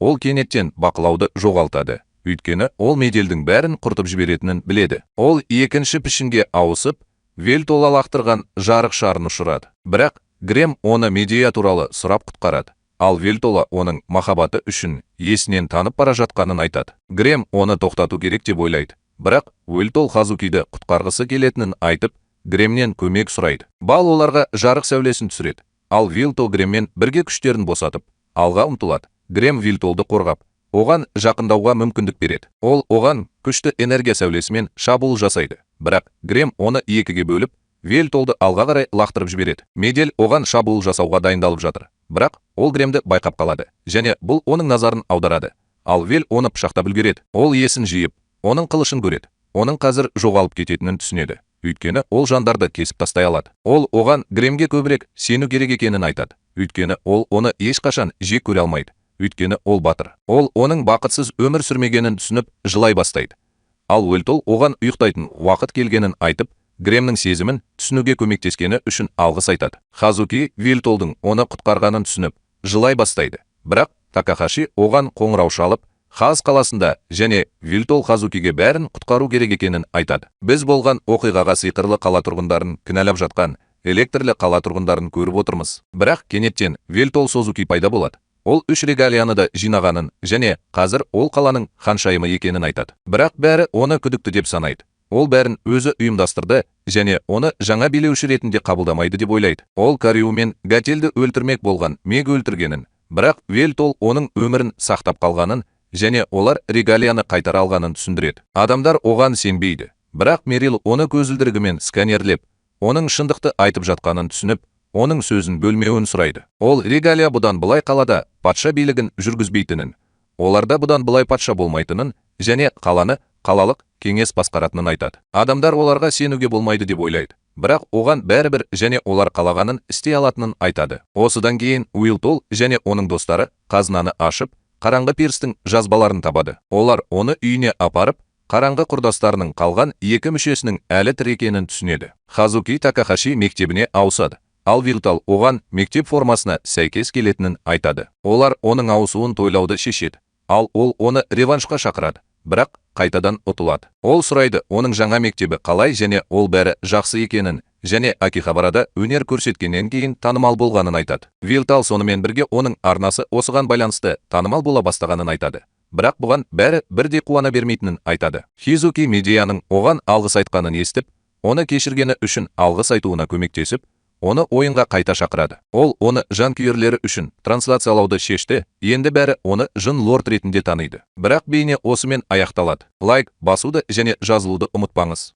ол кенеттен бақылауды жоғалтады. Өйткені ол Меделдің бәрін құртып жіберетінін біледі. Ол екінші пішінге ауысып, Вельтола лақтырған жарық шарын ұшырады. Бірақ Грем оны Медея туралы сұрап құтқарады. Ал Вельтола оның махаббаты үшін есінен танып бара жатқанын айтады. Грем оны тоқтату керек деп ойлайды. Бірақ Вельтол Хазукиді құтқарғысы келетінін айтып, Гремнен көмек сұрайды. Бал оларға жарық сәулесін түсіреді. Ал Вилтол Греммен бірге күштерін босатып, алға ұмтылады. Грем Вилтолды қорғап, оған жақындауға мүмкіндік береді. Ол оған күшті энергия сәулесімен шабуыл жасайды. Бірақ Грем оны екіге бөліп, Вельтолды алға қарай лақтырып жібереді. Медел оған шабуыл жасауға дайындалып жатыр. Бірақ ол Гремді байқап қалады және бұл оның назарын аударады. Ал Вел оны пышақтап үлгереді. Ол есін жиып, оның қылышын көреді. Оның қазір жоғалып кететінін түсінеді. Өйткені ол жандарды кесіп тастай алады. Ол оған Гремге көбірек сену керек екенін айтады. Өйткені ол оны ешқашан жек көре алмайды. Өйткені ол батыр. Ол оның бақытсыз өмір сүрмегенін түсініп, жылай бастайды. Ал Вельтол оған ұйықтайтын уақыт келгенін айтып, Гремнің сезімін түсінуге көмектескені үшін алғыс айтады. Хазуки Вилтолдың оны құтқарғанын түсініп, жылай бастайды. Бірақ Такахаши оған қоңырау шалып, Хаз қаласында және Вилтол Хазукиге бәрін құтқару керек екенін айтады. Біз болған оқиғаға сиқырлы қала тұрғындарын кінәлап жатқан электрлі қала тұрғындарын көріп отырмыз. Бірақ кенеттен Вилтол Созуки пайда болады. Ол үш регалияны да жинағанын және қазір ол қаланың ханшайымы екенін айтады. Бірақ бәрі оны күдікті деп санайды. Ол бәрін өзі ұйымдастырды және оны жаңа билеуші ретінде қабылдамайды деп ойлайды. Ол Кариу мен Гателді өлтірмек болған Мег өлтіргенін, бірақ Вилтол оның өмірін сақтап қалғанын және олар регалияны қайтара алғанын түсіндіреді. Адамдар оған сенбейді. Бірақ Мерил оны көзілдірігімен сканерлеп, оның шындықты айтып жатқанын түсініп, оның сөзін бөлмеуін сұрайды. Ол регалия бұдан былай қалада патша билігін жүргізбейтінін, оларда бұдан былай патша болмайтынын және қаланы қалалық кеңес басқаратынын айтады. Адамдар оларға сенуге болмайды деп ойлайды. Бірақ оған бәрібір және олар қалағанын істей алатынын айтады. Осыдан кейін Уилтол және оның достары қазынаны ашып, қараңғы перстің жазбаларын табады. Олар оны үйіне апарып, қараңғы құрдастарының қалған екі мүшесінің әлі тірі екенін түсінеді. Хазуки Такахаши мектебіне ауысады. Ал Вилтал оған мектеп формасына сәйкес келетінін айтады. Олар оның ауысуын тойлауды шешеді. Ал ол оны реваншқа шақырады, бірақ қайтадан ұтылады. Ол сұрайды оның жаңа мектебі қалай және ол бәрі жақсы екенін және Акихабарада өнер көрсеткеннен кейін танымал болғанын айтады. Вилтал сонымен бірге оның арнасы осыған байланысты танымал бола бастағанын айтады. Бірақ бұған бәрі бірдей қуана бермейтінін айтады. Хизуки Медияның оған алғыс айтқанын естіп, оны кешіргені үшін алғыс айтуына көмектесіп, оны ойынға қайта шақырады. Ол оны жанкүйерлері үшін трансляциялауды шешті, енді бәрі оны жын лорд ретінде таниды. Бірақ бейне осымен аяқталады. Лайк басуды және жазылуды ұмытпаңыз.